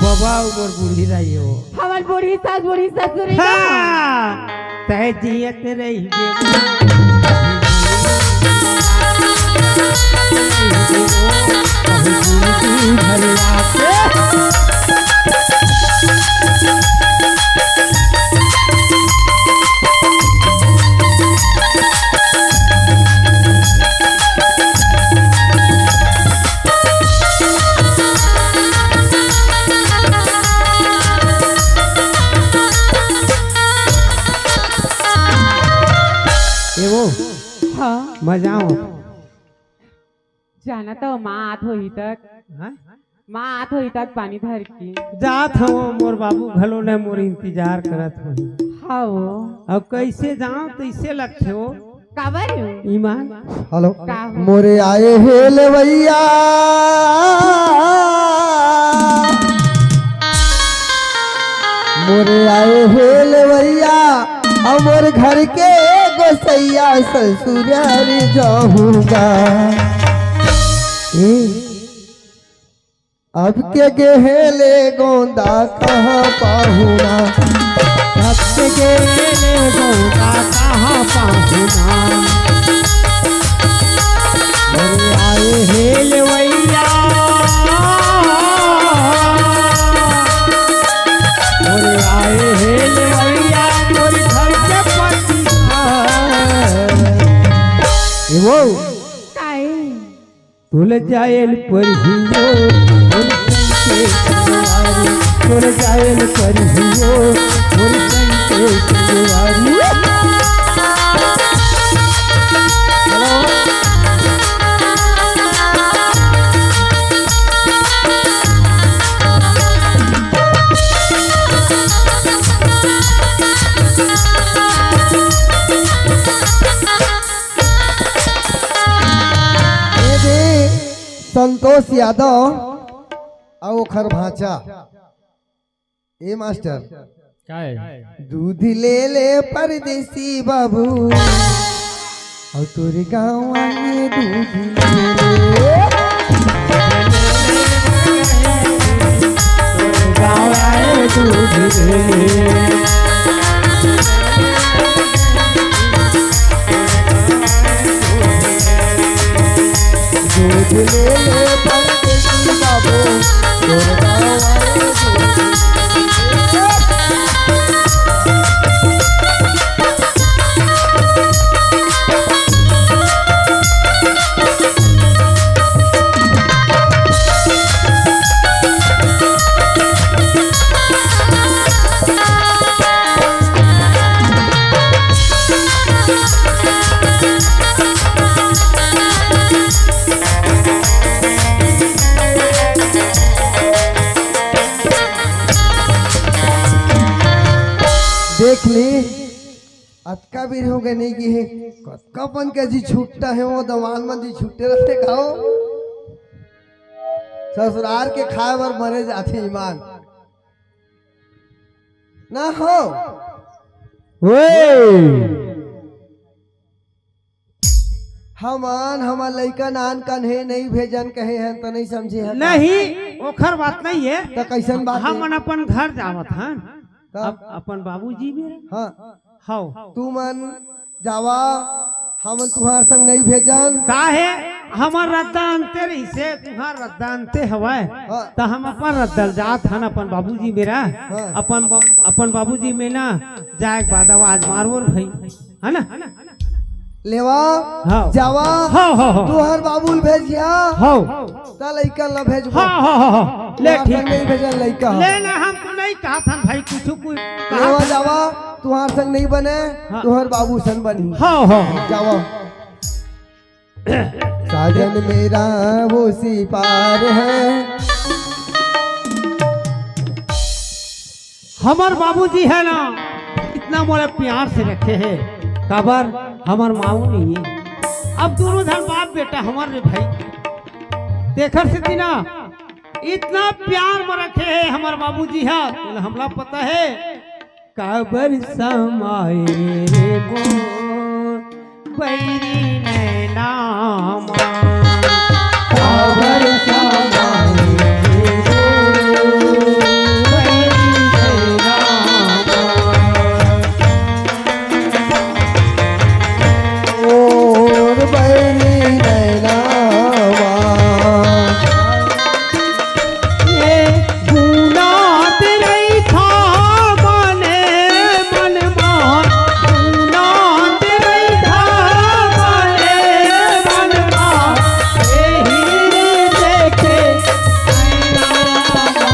बबा अउ मोर बूढ़ी दाई हो। हमर बूढ़ी सास, बूढ़ी ससुर हे ना? हाँ। तय जियत रहिबे। ए वो, हाँ। मजा आओ। जाना तो माँ आत होही तक। हाँ? माँ आत होही तक पानी धर के। जात हवं, मोर बाबू घलो ने मोर इंतजार करत होही। हाँ वो। अब कैसे जाओ, तैसे लगथे वो। काबर हो? ईमान। हेलो। का हो? मोरे आए हे लेवैया, मोरे आए हे लेवैया, अउ मोर घर के गोसैया, ससुरारी जाहूँगा। ए, अब के गेहे ले गोंदा कहाँ पाहुना? अब के गेहे ले गोंदा कहाँ पाहुना? मोरे आए हे लेवैया, मोरे आए हे लेवैया, मोर घर के पतिया। ए वो। काहे? तोला जायल परही वो, मोर संग के संगवारी। तोला जायल परही वो, मोर संग के संगवारी। ए दे, संतोष यादव अउ ओखर भांचा। ए मास्टर, काय? दूध ले ले परदेसी बाबू, अउ तोर गाँव आए दूध ले ले। गाँव आए दूध ले ले। दूध ले ले परदेसी बाबू, तोर गाँव आए दूध ले ले। देख ले, अतका बेर हो गए नहीं गे हे, कतका पन के जी छुट्टा हे, वो दमान मन जी छुट्टे रहते का हो? ससुरार के खाए बर मरे जाथे ईमान। ना हो। ओए। हमन, हमर लइका नान कन हे, नहीं भेजन कहे हन, त नहीं समझे हन। नहीं, ओखर बात नहीं हे। त कैसन बात हे? हमन अपन घर जावत हन। त? अब अपन बाबूजी मेर। हाँ। हव। तुमन जावा, हमन तुहार संग नहीं भेजन। काहे? हमर रद्दा अंते रहिसे, तुहार रद्दा अंते हवय। हाँ। त हम अपन रद्दा ल जात हन, अपन बाबूजी मेरा, हाँ। अपन बा-, अपन बाबूजी में ना जाए के बाद आवाज मारबो न भाई, है ना? लेवा, हाँ। जावा, हाँ, हाँ, हाँ। तुहार बाबू ल भेजिया। हाँ। त लइका ल भेजबो। हाँ, हाँ, हाँ, हाँ। ले, तुहार ठीक। संग नहीं भेजन लइका ह। ले ना, हम तो नहीं कहत हन भाई, कुछ कोई कहत लेवा, हन। जावा, तुहार संग नहीं बने, हाँ। तुहार बाबू संग बनही। हाँ, हाँ। जावा। साजन मेरा वो सिपार है। हमर बाबूजी है ना, इतना मोला प्यार से रखे है, काबर हमर माऊ नहीं है। अब दोनों झन बाप बेटा हमर रे भाई, तेखर सेती ना इतना प्यार में रखे है हमर बाबूजी है, तोला हमला पता है। काबर समाए रे मोर बैरी नैना मा। काबर समाए रे मोर बैरी नैना मा। मोर बैरी नैना मा। ए गुनात रहिथा मने मन मा, गुनात रहिथा मने मन मा, एही देखे नैना मा।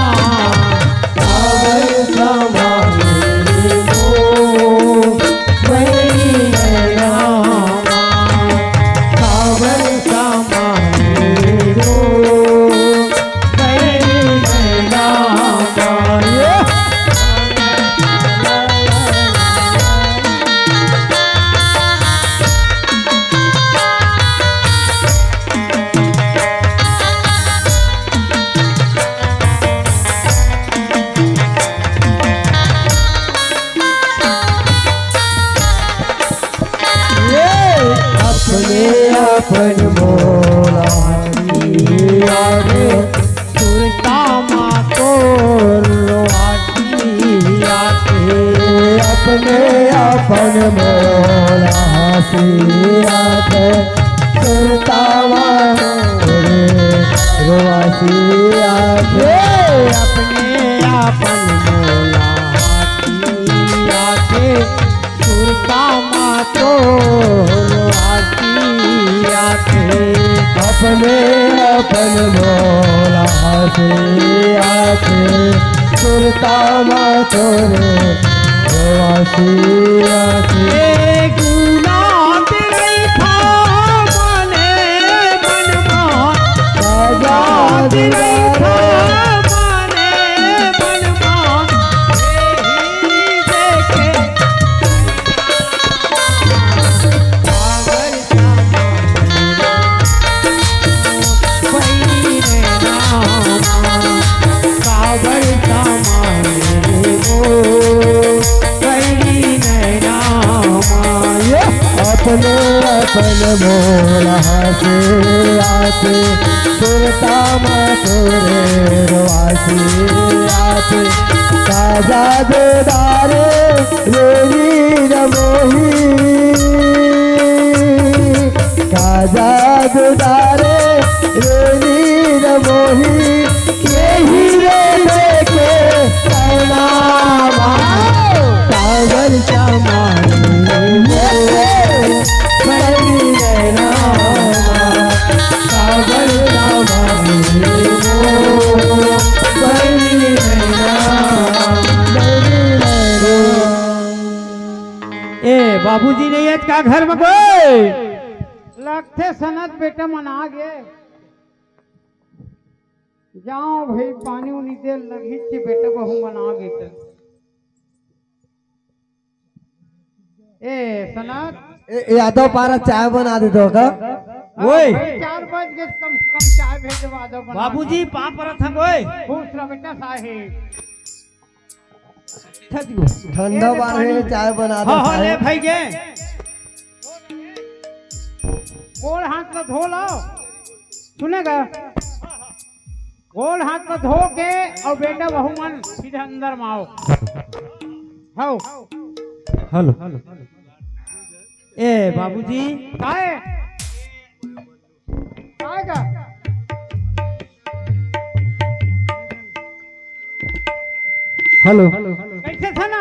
काबर समाए रे मोर बैरी नैना मा, काबर समाए रे मोर बैरी नैना मा। ये अपने अपन मोला किया रे, सुरता मा तोर रोआ किया रे। अपने अपन मोला किया रे, सुरता मा तोर रोआ किया रे। अपने अपन मोला किया रे, सुरता मा तोर आसिया रे। अपने अपन मोला आसिया रे, सुरता मा तोर आसिया रे। ए गुनात रहिथा मने मन मा, आजाद रहिथा मने मन मा। अपने अपन मोला से आते, सुरता मा तोरे रोआसी आते, ताजा दीदारे रे नीर मोही, ताजा दीदारे रे नीर मोही, यही रे देखे प्रणाम। काबर समाए रे बनी नैना, काबर समाए रे बनी नैना। ए, बाबूजी नहीं है का घर में कोई? लगथे सनत बेटा मन आ गे। जाओ भाई, पानी उनी दे लगही चे बेटा बहू मन आ गे त। ए, सनत। ए, ए, यादव पारा चाय बना दे दो का? हाँ, ओए। भाई, चार बज गे, कम से कम चाय भेज दो, यादव बना बाबूजी, दो। पाँव परत हन, ओए। खुश रह बेटा साहेब। ठंडा पानी। पानी, चाय बना दे हाँ, हाँ, ले साहेब। भाई गे। गोड़ हाथ ला धो लो। सुनेगा? गोड़ हाथ ला धो के अउ बेटा बहू मन सीधा अंदर में आओ। हाओ। हेलो। ए बाबूजी। काय? काय का? हेलो। कैसे था ना?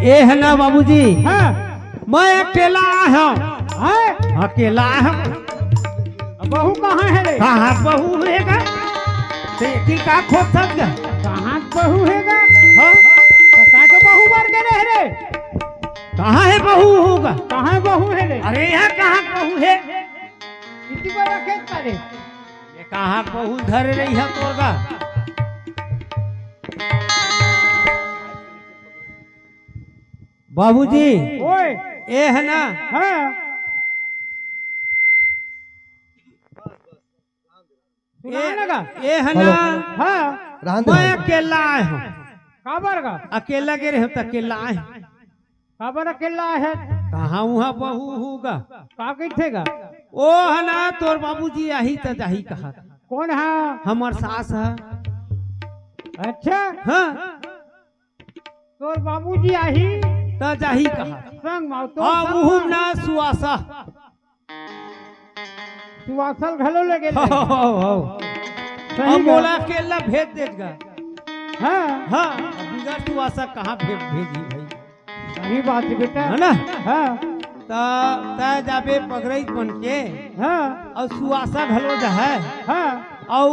ए है ना बाबूजी। हाँ। मैं अकेला आय हँव। हाँ? अकेला आय हँव। अब बहू कहाँ हे रे? कहाँ बहू हे गा? ते की का खोजथस गा? कहाँ बहू हे गा? हाँ? त काय तो बहू बर गे रहे रे? कहाँ हे बहू होगा? कहाँ बहू हे रे? अरे यहाँ कहाँ बहू हे? इतनी बड़ा खेत का रे? ये कहाँ बहू धरे रही है तोर गा? बाबूजी, ओए। ए है ना? हाँ। सुना ए, ना गा? ए है ना? हाँ। रहन दे मैं भाई। अकेला आय हँव। काबर गा? अकेला गे रहे हँव त अकेला आय हँव। काबर अकेला आय हस? कहाँ उहाँ बहू होगा? का कहिथे गा? ओ है ना, तोर बाबूजी आही त जाही कहा। कोन हा? हमर सास ह। अच्छा। हाँ। तोर बाबूजी आही? त जाही कहा। संग मा, तोर हाँ, संग उहू मा। ना सुवासा। सुवासा ल घलो लगे ले। हो, हो, हो। सही अब गा। मोला अकेला भेज देत गा। हाँ। हाँ, बिगर सुवासा कहाँ भे-, भेजी भाई? सही बात है बेटा। है ना? हाँ। त तैं जाबे पगरई बन के। हाँ। अउ सुवासा घलो जाहय। हाँ। अउ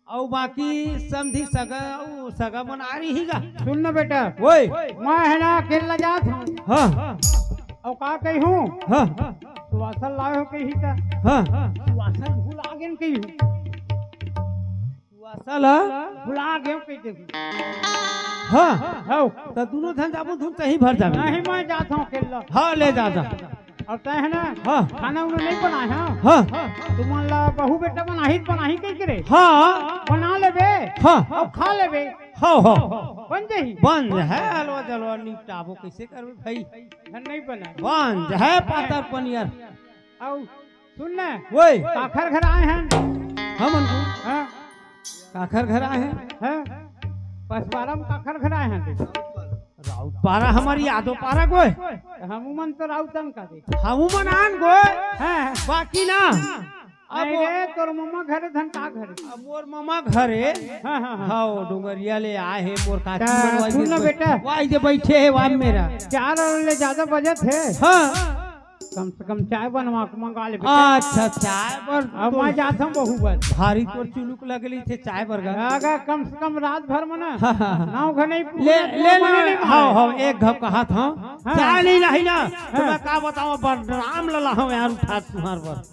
अउ बाकी समधी सगा, अउ सगा मन आ रही गा। सुन ना बेटा। ओए। मैं है ना अकेला जात हँव। हाँ। अउ का कहिहूँ? हाँ। सुवासा ल लाय हो कही त। हाँ। सुवासा ल भुला गेन कहिहूँ। सुवासा ल? भुला गेन कहि देहूँ। हाँ। हव। त दूनों झन जाबो, धुन कहीं भर जाबे। नहीं, मैं जात हँव अकेला। हाँ, ले जा, जा। अउ तैं है ना, हाँ। खाना उना नहीं बनाय हस? हाँ। तुमन ला बहू बेटा बनाही, बनाही कहि के रे। हाँ। बना लेबे। हाँ। अउ खा लेबे। हाँ, हाँ। बन जाही। बन जाही, हलवा जलवा निपटाबो, कइसे करबे भाई? घर नहीं बना। बन जाही, पातर पनियर। अउ सुन ना। ओए। काखर घर आय हन? हमन। हाँ। काखर घर आय हन? हाँ। पसपारा म काखर घर आय हन? राउत पारा, हमर यादव पारा गोय। हमू मन तो राउतन का दे। हमू मन आन गोय। हाँ। बाकी ना। अब नहीं रे, तोर ममा घरे धन का घरे? अब मोर ममा घरे। हाँ, हाँ, हाँ। हाँ, ओ डोंगरिया ले आय हे, मोर काकी त मन वाई सुन ना दे बेटा। वाई दे बैठे हे, वाम मेरा। चार ले जादा बजत हे। हाँ। कम से कम चाय बनवा के मंगा ले बेटा। अच्छा, चाय बर अब तो मैं जात हूँ बहू बर। भारी तोर चुलुक लगली थे चाय बर गा। अगर कम से कम रात भर में ना हाँ, हाँ, हाँ। नौ घने ले, ले लो। हाँ, हाँ, एक घप कहा था। हाँ। चाय नहीं लाही ना, तो हाँ। मैं का बताऊँ, बदनाम लला हूँ यार, उठा तुम्हार बर।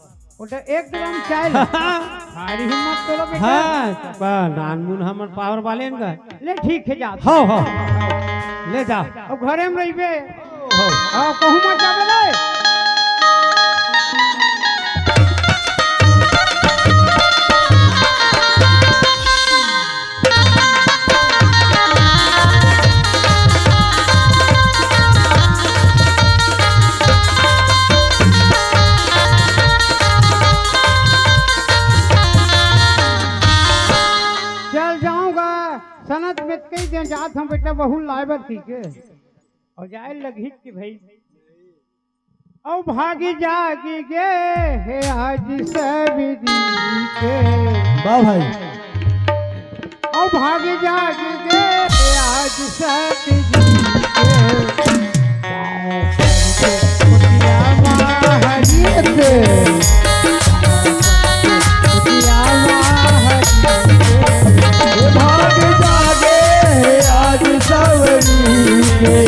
ओटा एक ड्रम चाय ले। भारी हिम्मत तोरो बेटा। हाँ, बा, नानमुन हमर पावर वाले न का। ले ठीक हे, जा। हो, हो। ले जा। अब घरे में रहिबे। हो। हाँ, कहूँ मत जाबे रे। चल जाऊंगा, सनत में कई दिन जात हूँ बेटा, बहू लाए बर, ठीक है। अउ जाए लगही कि भाई, अउ भागी जागी गे हे आज सबरी के। वाह भाई। अउ भागी जागी गे हे आज सबरी के। भाग जागे आज सवरी के।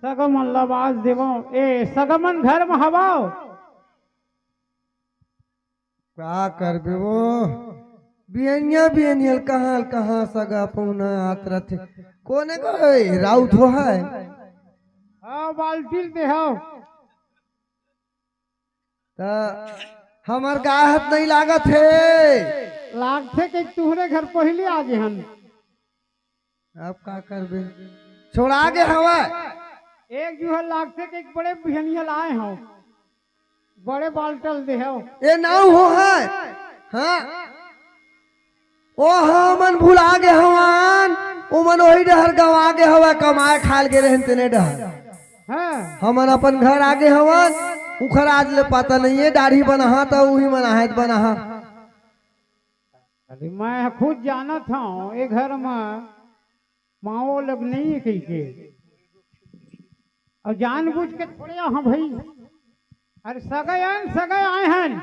सगा मन ला आवाज देवो। ए, सगा मन घर म हवव? का करबे वो? बिहनिया बिहनिया ल कहाँ ल कहाँ सगा पहुना आत रथे। कोने को ए, राउत हो है? हाँ, बाल्टी ल देहव। त हमर गाय हाथ नहीं लागत हे। लागथे के तुहरे घर पहली आ गे हन। अब का करबे? छोड़ा गे हवय। एक जुहर लागथे के एक बड़े बिहनिया लाए हव, बड़े बाल्टी ल देहव। ए नाव हो है। हाँ। ओ हमन भुला गे हवन, ओमन ओही डहर गंवा गे हवय, कमाए खाए ल गे रहन तेने डहर। हाँ। हमन अपन घर आ गे हवन, उखर आज ले पता नहीं है, दाढ़ी बनाहा त उही मन आहे त बनाहा। अरे मैं खुद जानत हूँ, ए घर म माओ लग नहीं है कहिके। अउ जानबूझ के थोड़े, हाँ भाई, अरे सगा आए हन, सगा आए हन।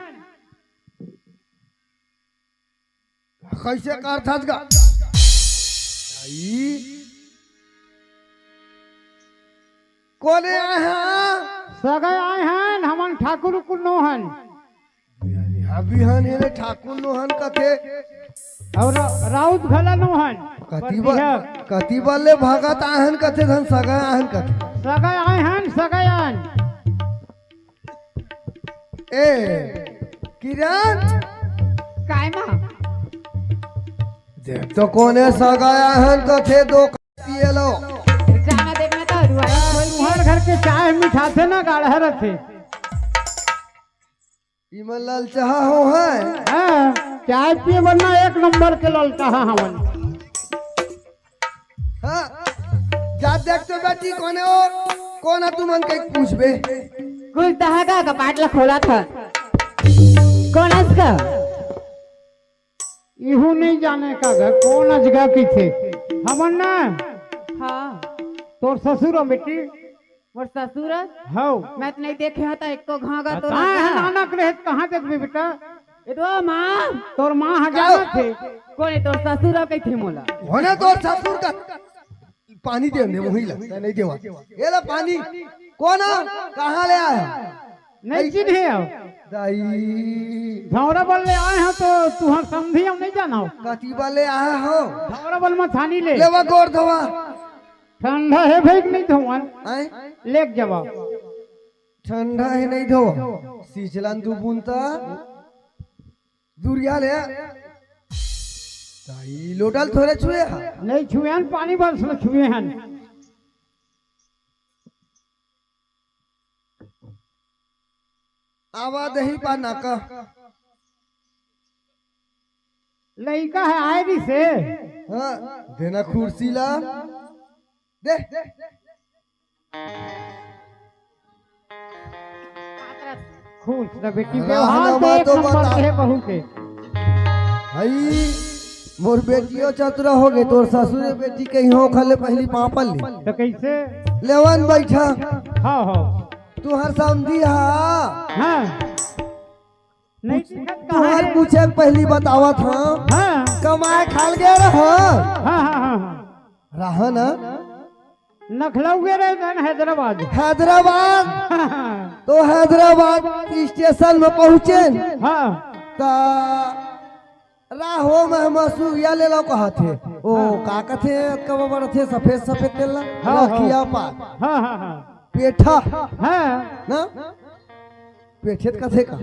कैसे करथस गा? आई। कोने आए हन? सगा आए हन, हमन ठाकुर उकुर नो हन। बिहान, हाँ, बिहान हे ले ठाकुर नोहन कथे। अउ रा-, राउत घला नोहन। कति पर बा-, दिहा। कति बल्ले भगत आहन कथे, धन सगा आहन कथे। सगा आहन, सगा आहन। ए, किरण। काय मा? देख तो कोने सगा आहन कथे, दो पिए लो। जाना देखना तो रुआ, कोई तुहर घर के चाय मिठाथे ना, गाढ़ा रथे। इमन ललचाहा हो है। हाँ, चाय पिए बर ना एक नंबर के ललचाहा हवन। हाँ, जा देख तो बेटी कोने हो, कोन है तुमन के पूछबे? कुछ दहागा का पाटला खोला था। कोन है इसका? इहू नहीं जाने का घर, कोन अजगा कहिथे। हमन ना। हाँ। तोर ससुर हो बेटी? मोर ससुर? हौ। मैं तो नहीं देखे हता एको घाघा तो ताय लगा। नानक रहे त कहाँ देखबे बेटा? ए तो माँ। तोर माँ ह का? जानत हे। कोन है तोर ससुर कहिथे मोला? होने तोर ससुर का पानी दे दे, वही ला, नहीं देवा। ये ला पानी। कोन है? कहाँ ले आया? नहीं चिन्हे हो। दाई। धौरा बल ले आए हो तो तुहर समधी हम नहीं जाना हो। कति बल ले आया हो? धौरा बल मथानी ले। लेवा गोड़ धोवा। ठंडा है भाई कि नहीं धोवन? आए? लेक जवाब। ठंडा है नहीं धोवा। सींचलन दू बूंद त। दूरिया ले। दाई लोटल थोड़े छुए हा। नहीं छुए हन, पानी बरस में छुए हन। आवा दही पा नाका। लइका है आए रिसे। हाँ, देना कुर्सी ला। दे। खुश न बेटी, रहना व्यवहार तो बात एक तो नंबर बता। के है बहू के। हई, मोर बेटियो चतुरा हो गए, तोर ससुरे बेटी कहीं हो खले पहली पापल ले। तो कैसे? लेवन बैठा। हाँ, हाँ। तुहर समधी हा। हाँ। नहीं पूछ-, दिखत कहाँ तुहर है? पूछे के पहली बतावत हाँ। हाँ। कमाए खाल गए रह। हाँ, हाँ, हाँ, हाँ। रहा ना? नखलऊ गे रहे जन हैदराबाद। हैदराबाद। तो हैदराबाद स्टेशन में पहुँचे। हाँ। त राहो में मसूरिया ले लो कहत हे। ओ, हाँ। का कथे, अतका बड़ा थे, सफेद सफेद तेल ला? हाँ, हाँ। रखिया पात। हाँ, हाँ, हाँ। पेठा। हाँ। ना? पेठे त कथे का?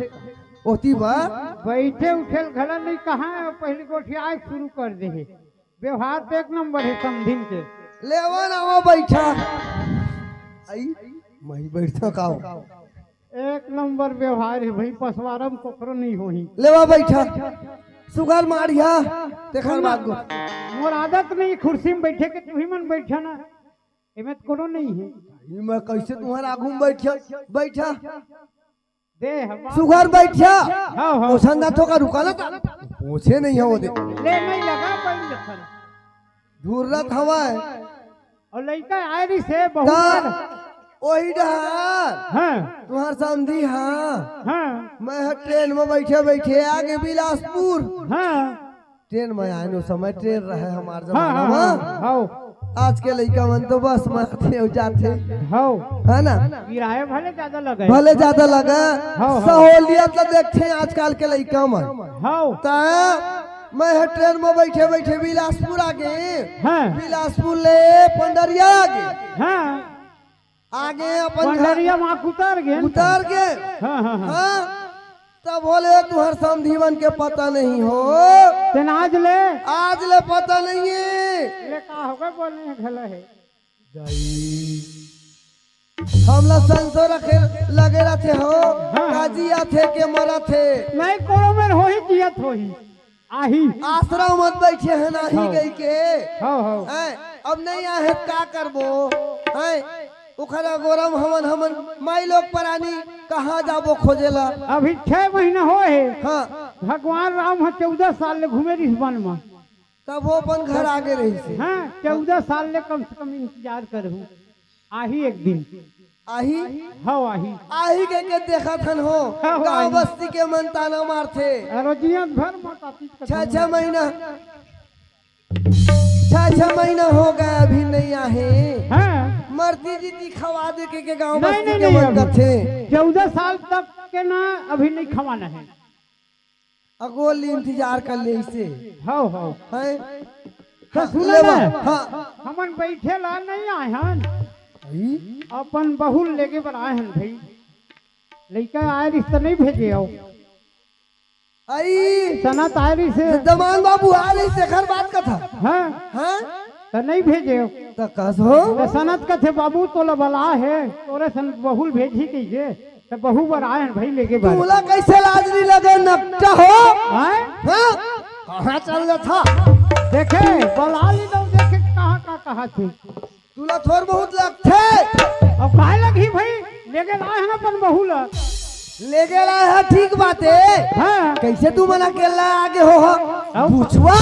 ओती बा? बैठे उठे ल घला नहीं कहाँ है, पहली गोठिया शुरू कर दे है। व्यवहार तो एक नंबर है समधिन के। लेवन आवा बैठा। आई, मही बैठा का हो? एक नंबर व्यवहार है भाई, पसवारम कोकरो नहीं होही। लेवा बैठा। सुगर मारिया, तेखर बाद गो। मोर आदत नहीं कुर्सी में बैठे के, तुही मन बैठा ना। एमे त कोनो नहीं है। ई मैं कैसे तुम्हारे आगू में बैठा, बैठा? दे, हम सुघर बैठा। हाँ, हाँ। ओसन ना थोका रुका ना ता। पोछे नहीं है वो दे। ले, नहीं लगा, कोई लखन। धुर्रत हवा है। और लइका आए रही से बहुत ता बार। ओही डहार। हाँ। तुम्हार समधी, हाँ। हाँ। मैं ह ट्रेन में बैठे बैठे आगे बिलासपुर। हाँ। ट्रेन में आए, ओ समय ट्रेन रहे हमार हाँ, जमाना हाँ, में। हाँ, हाँ। आज के लइका मन तो बस मारथे अउ जाथे। हव। है ना? किराया भले ज्यादा लगे। भले ज्यादा लगे। हव, हव। सहूलियत ला देखथे आजकल के लइका मन। हव। त मैं ह ट्रेन में बैठे बैठे बिलासपुर आ गे। हाँ। बिलासपुर ले पंडरिया आ गे। हाँ। आगे अपन घर पंडरिया माँ उतर गे। उतर गे। हाँ, हाँ, हाँ। हाँ, तब बोले, "तुहर समधी मन के पता नहीं हो।" तेन आज ले? आज ले पता नहीं है। ले का हो गए, बोले हैं, घला है। दाई, हमला संसो रखे लगे रहते हो, हाँ। का जियाथे के मरथे। नहीं, कोनो मेर होही, जियत होही। आही। आसरा मत बैठे हैं, आही हाँ। गई के। हाँ, हाँ। हैं, अब नहीं आहे, का करबो? हैं, ओखर अगोरम हमन, हमन माई लोग परानी कहाँ जाबो खोजेला? अभी छह महीना होए हे। हाँ। भगवान राम ह चौदह साल ले घूमे रिहिस वन म। तब वो अपन घर आगे रहिस हे। हाँ, चौदह साल ले कम से कम इंतजार करहूँ। आही एक दिन। आही? हव, आही। आही के, के देखत हन हो, हव, गाँव आही। बस्ती के मन ताना मारथे। अरे जियत भर माता पीत छह, छह महीना, छह, छह महीना हो गए, अभी नहीं आहे। हाँ। मरती जीती खवा दे के, के गाँव नहीं, बस्ती नहीं, के नहीं, मन अभी। कथे। चौदह साल तक के ना, अभी नहीं खवाना है। अगोली इंतजार कर ले इसे। हव, हव। हैं? तो हाँ, सुनो लेवा, ना, हाँ। हमन बैठे ला नहीं आए हन। आई? अपन बहू लेगे बर आए हन भाई। लइका आए रिहिस त नहीं भेजे हो। आई। सनत आए रिहिस हे। दमान बाबू आए रिहिस, तेखर बात कथा। हाँ। हाँ? त नहीं भेजे हो। त कस हो? त सनत कथे, "बाबू तोला बला हे, तोरे सन बहू ल भेजी कहिके।" त बहू बर आए हन भाई लेगे बर। तोला कैसे लाज नहीं लगे, नकटा हो? हैं? हाँ? कहाँ चल जाथा? देखे, बला ली तो देखे कहाँ का कहा थे। तुला थोर बहुत लगथे। अब काहे लगही भाई? लेगे लाए हन अपन बहू ला। लेगे लाए ह, ठीक बात हे। हाँ। कैसे तुमन अकेला आगे हो ह? अब बुचवा?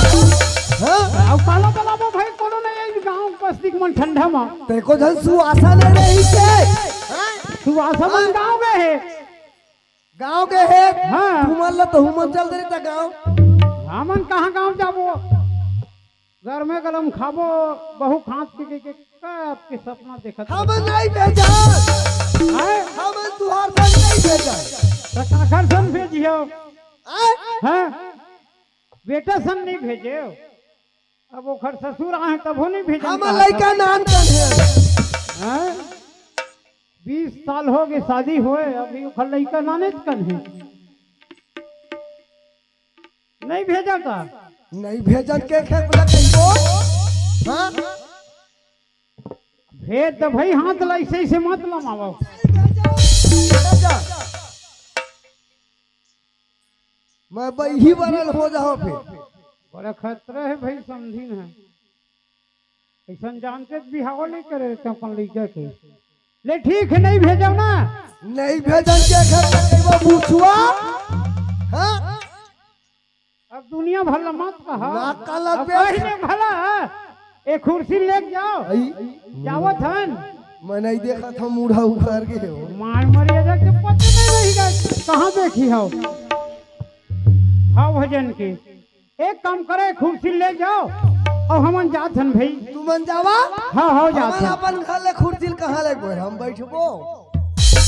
हाँ? अब काला बलाबो भाई, कोनो नहीं है गाँव बस्ती के मन ठंडा मा। तेको झन सुवासा नहीं रही से। हाँ? सुवासा मन हाँ। गाँव गए हे। गाँव गए हे? हाँ। तुमन ला तो हुमन चल दे त गाँव। हमन कहाँ गाँव जाबो? गरमे गरम खाबो, बहू खात के, के, के का आपके सपना देखत हम हन? नहीं भेजन। हैं? हम तुहार संग नहीं भेजन। त काकर संग भेजियो? हैं? हैं? बेटा संग नहीं भेजे। अब ओखर ससुर आहे तभो नहीं भेजन हम कहा लइका था। नान कन हे। हैं? बीस साल हो गए शादी होए, अभी ओखर लइका नाने कन हे। नहीं भेजा का? नहीं भेजन के खेत में कहिबो? हाँ? भेज तो भाई, हाथ ला ऐसे ऐसे मत लमावा। नहीं भेजन। भेजा। मैं बही बरल हो जाओ फिर। बड़ा खतरा है भाई, समझी ना। ऐसन जान के बिहाव नहीं करे रहते अपन लइका के। ले ठीक है, नहीं भेजब ना। नहीं भेजन के घर में कहिबो बुचवा। हाँ? अब दुनिया भर ला मत कहा। ना का अब लगबे। कहीं नहीं भला है। ए कुर्सी ले जाओ। आई। जावत हन। मैं नहीं देखा था, मुड़ा उखार के हो। मार मरिया जाके पता नहीं रही गए। कहाँ देखी हो? हाँ भजन के। एक काम करे, कुर्सी ले जाओ अउ हमन जात हन भाई। तुमन जावा? हाँ, हाँ, जात हमन हन। अपन घर ले कुर्सी ल कहाँ ले गोए, हम बैठबो।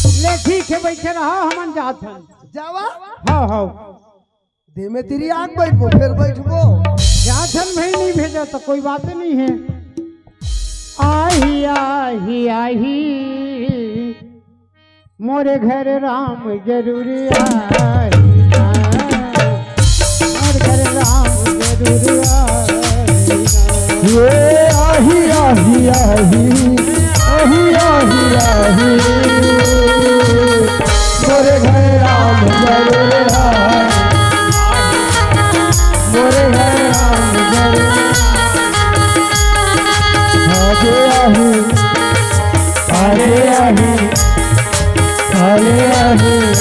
ले ठीक है, बैठे रहा, हमन जात हन। जावा? हाँ, हाँ। दे में तेरी आग बैठबो, फिर बैठबो। जात हन भाई, नहीं भेजा तो कोई बात नहीं है। आही, आही, आही। मोरे घर राम जरूर आही ना, मोर घर राम जरूर आही ना। ये आही, आही, आही, आही, आही, आही। मोरे घर राम जरूर आही। मोरे घर राम जरूर आही। आगे आही। अरे आही, अरे आही।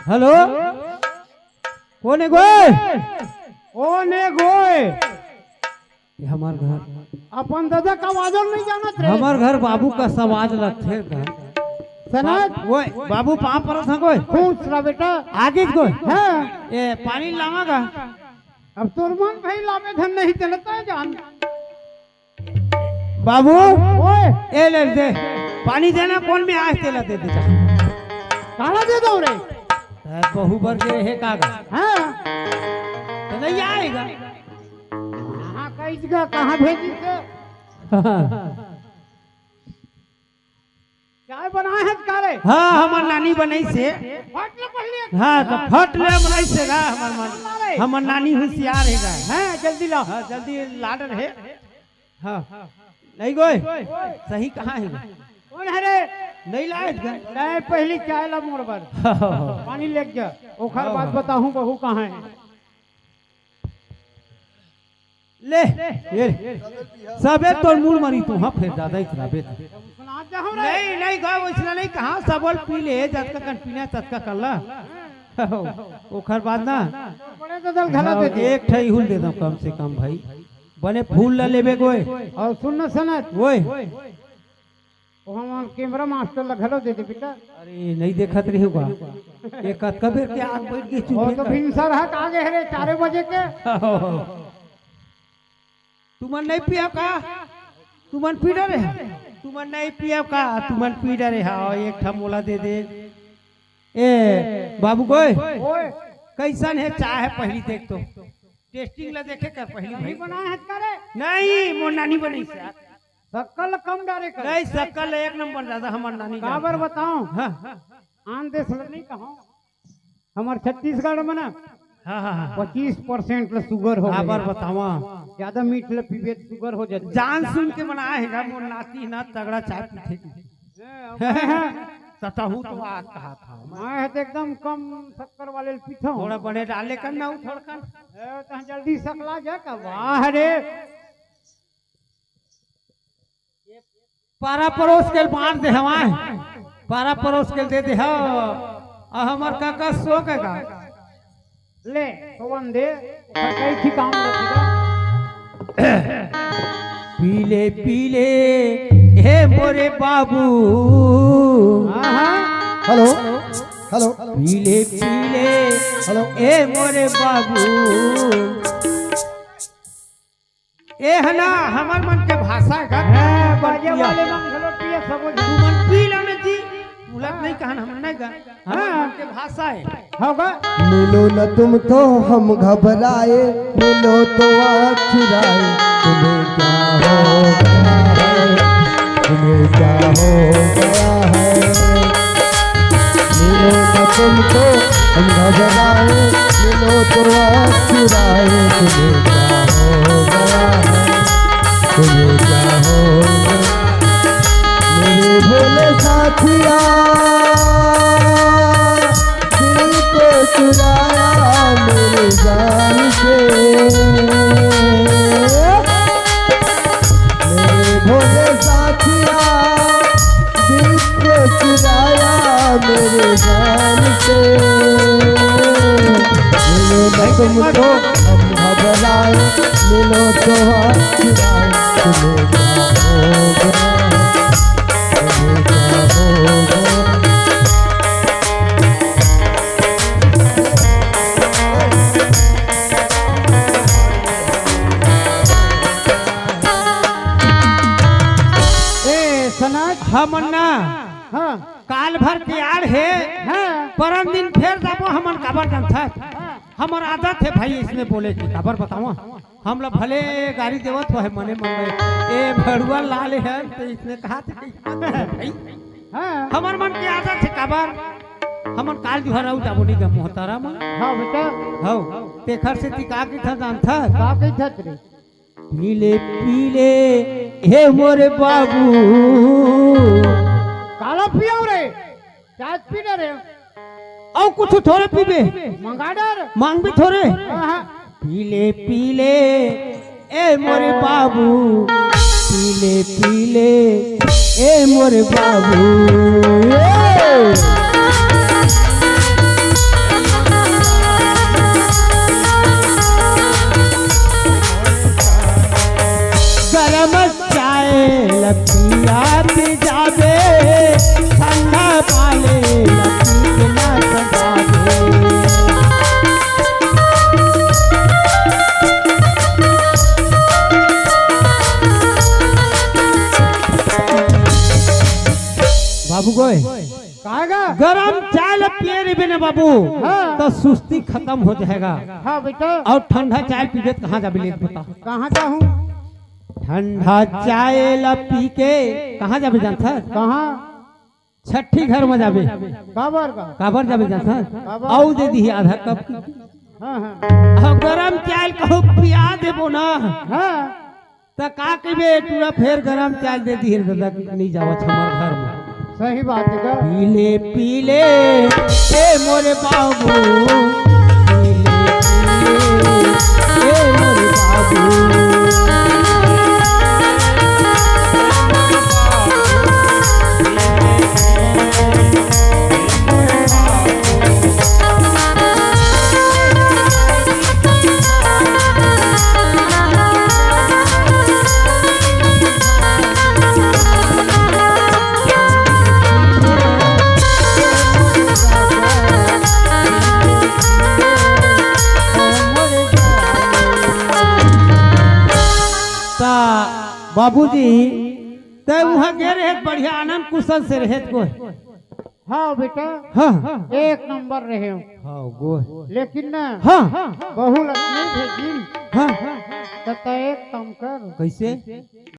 हेलो, कोन हे गोय? कोन हे गोय? ये हमर घर। अपन दादा का आवाजो नहीं जानत रे। हमर घर बाबू का आवाज लगथे घर। सनत? वो बाबू पाँव परत हंव गोय। खुश रह बेटा। आगे गोय। हाँ। ये पानी लावा का? अब तोर मन भाई लावे धन नहीं चलता है जान। बाबू, ओए। ए ले दे। पानी देना कोन में आए तेला दे दे जा। काला दे दो रे। ए, बहू बर गे हे का गा? हाँ। तो नहीं आएगा। कहाँ कइस गा, कहाँ भेजिस गा? चाय बनाए हस का रे? हाँ, हमर नानी बनइस हे। फट ले पहले। हाँ, तो फट ले बनाइस हे गा, हमर मन, हमर नानी हुसियार हे गा। हाँ, जल्दी ला। हाँ, जल्दी लाडर हे। हाँ। नहीं गोय, सही कहाँ हे? कोन हे रे? नहीं लाए गा। नहीं, पहली चाय ला मोर बर। पानी लेके जा। ओखर बाद बताहूँ बहू कहाँ हे। ले, ये ले। सबे तोर मूड़ मरी तू, हाँ, फेर दादा इतराबे। सुना जा हो रे। नहीं, नहीं गा, वइसना नहीं कहाँ, सबो ल पी ले, जतका कन पीना, ततका कर ला। ओखर बाद ना। बड़े दादा ल घला दे दे। एक ठई हुल दे दो कम से कम भाई। बने फूल ला लेबे गोय। अउ सुन ना सनत। ओए। वो हमर कैमरा मास्टर ला घलो दे दे बेटा। अरे, नहीं देखत रहे होगा। ये कतका बेर के आग बैठ गई वो चूल्हे तो का। भिनसर हट आ गए रे, चारे बजे के। तुमन नहीं पिया का? तुमन पी डरे हा? तुमन नहीं पिया का? तुमन पी डरे हा? एक ठा मोला दे दे। ए, बाबू गोय, ओए। कइसन हे चाय हे पहली देख तो। टेस्टिंग ला देखे कर पहली भाई। बनाए हस का रे? नहीं, मोर नानी बनइस हे। शक्कर कम डारे कर। नहीं, शक्कर एक नंबर दादा, हमर नानी काबर जान। बताओ? हाँ। आन देश ल नहीं कहो। हमर छत्तीसगढ़ में ना हाँ, हाँ, हाँ। पच्चीस परसेंट ल शुगर हो काबर गया। बतावा? ज्यादा मीठ ल पीबे त शुगर हो जाथे। जान सुन के बनाए हे गा, मोर नाती ना तगड़ा चाय पीथे। सतहू तो आज कहा था। मैं ह तो एकदम कम शक्कर वाले ल पीथो। थोड़ा बने डाले कर ना, उ थोड़कन। ए, तो जल्दी सकला जा का? वाह रे। पारा परोस के बांट दे हवाए, पारा परोस के दे दे हव। आ हमर काका सो के गा। ले, पवन दे, कई ठिकान रखेगा। पीले पीले, हे मोरे बाबू। हाँ, हाँ। Hello, hello. पीले पीले, हेलो। हे मोरे बाबू। ए ह ना, हमर मन के भाषा हे गा। हाँ, बाजे वाले मन घलो पिए सबो झन। तुमन पी लो ना जी, उलत हाँ। नहीं कहन हमन नहीं गा। हमर हाँ। मन के भाषा हे। होगा। मिलो न तुम तो हम घबराए, मिलो तो आँख चुराए, तुम्हें क्या हो गया है, तुम्हें क्या हो गया है। मिलो न तुमको हम घबराए, मिलो तो आँख चुराए, तुम्हें क्या हो गया है, तुम्हें क्या हो गया? मेरे भोले साथिया, दिल को चुराया मेरे जान से। मेरे भोले साथिया, दिल को चुराया मेरे जान से। मिलो न तुमको हम घबराए, मिलो तो हाथ छुड़ाए, तुम्हें क्या हो गया, तुम्हें क्या हो गया। ए, सनत। हमन ना हाँ। काल भर के आड़ हे, हाँ। परन दिन फेर जाबो हमन, काबर जानथस? हाँ। हमर आदत हे भाई इसने बोले की, काबर बतावा? हमला भले गारी देवत होहे मने मन में, ए भड़ुआ लाल हे, तो इसने कहा थे कि भाई, हाँ। हमर मन के आदत हे, काबर? हमन काल जुहर अउ जाबो नहीं गा मोहतरा मन। हाँ बेटा। हौ, तेखर सेती का कहिथस जानथस? का कहिथस रे? पीले पीले, हे मोरे बाबू। काला पियो रे, चाय पी ले रे। अउ कुछ थोरे पीबे? मंगा डर। मांगबे थोरे? हाँ, हाँ। पीले पीले, ए मोरे बाबू, पीले पीले, ए मोरे बाबू। ए। पिया पी जाबे, ठंडा पाले, लपी के ना सजाबे। बाबू गोय, काहे गा? गरम चाय ल पिए रहिबे ना बाबू, हाँ। त सुस्ती खतम हो जाएगा। हाँ बेटा। अउ ठंडा चाय पीबे त कहाँ जाबे ले बता? कहाँ जाहूँ? ठंडा चाय ल पी के कहाँ जाबे जानथस? कहाँ? छट्ठी घर म जाबे। काबर का? काबर जाबे जानथस? काबर? अउ दे दिही आधा कप। हाँ, हाँ। अउ गरम चाय ल कहूँ पिया देबो ना। हाँ। त का कहिबे, टूरा फेर गरम चाय दे दिही रे ददा, कि नहीं जावत हमर घर म। सही बात हे गा। पीले पीले, ए मोरे बाबू, पीले पीले, ए मोरे बाबू। त बाबूजी, तै उहाँ गे रहे, बढ़िया आनंद कुशल से रहे को। हाँ बेटा। हाँ। एक नंबर रहे हो। हाँ, गो। लेकिन ना, हाँ। बहू लक्ष्मी भेजिन। हाँ। त तै एक काम कर। कैसे?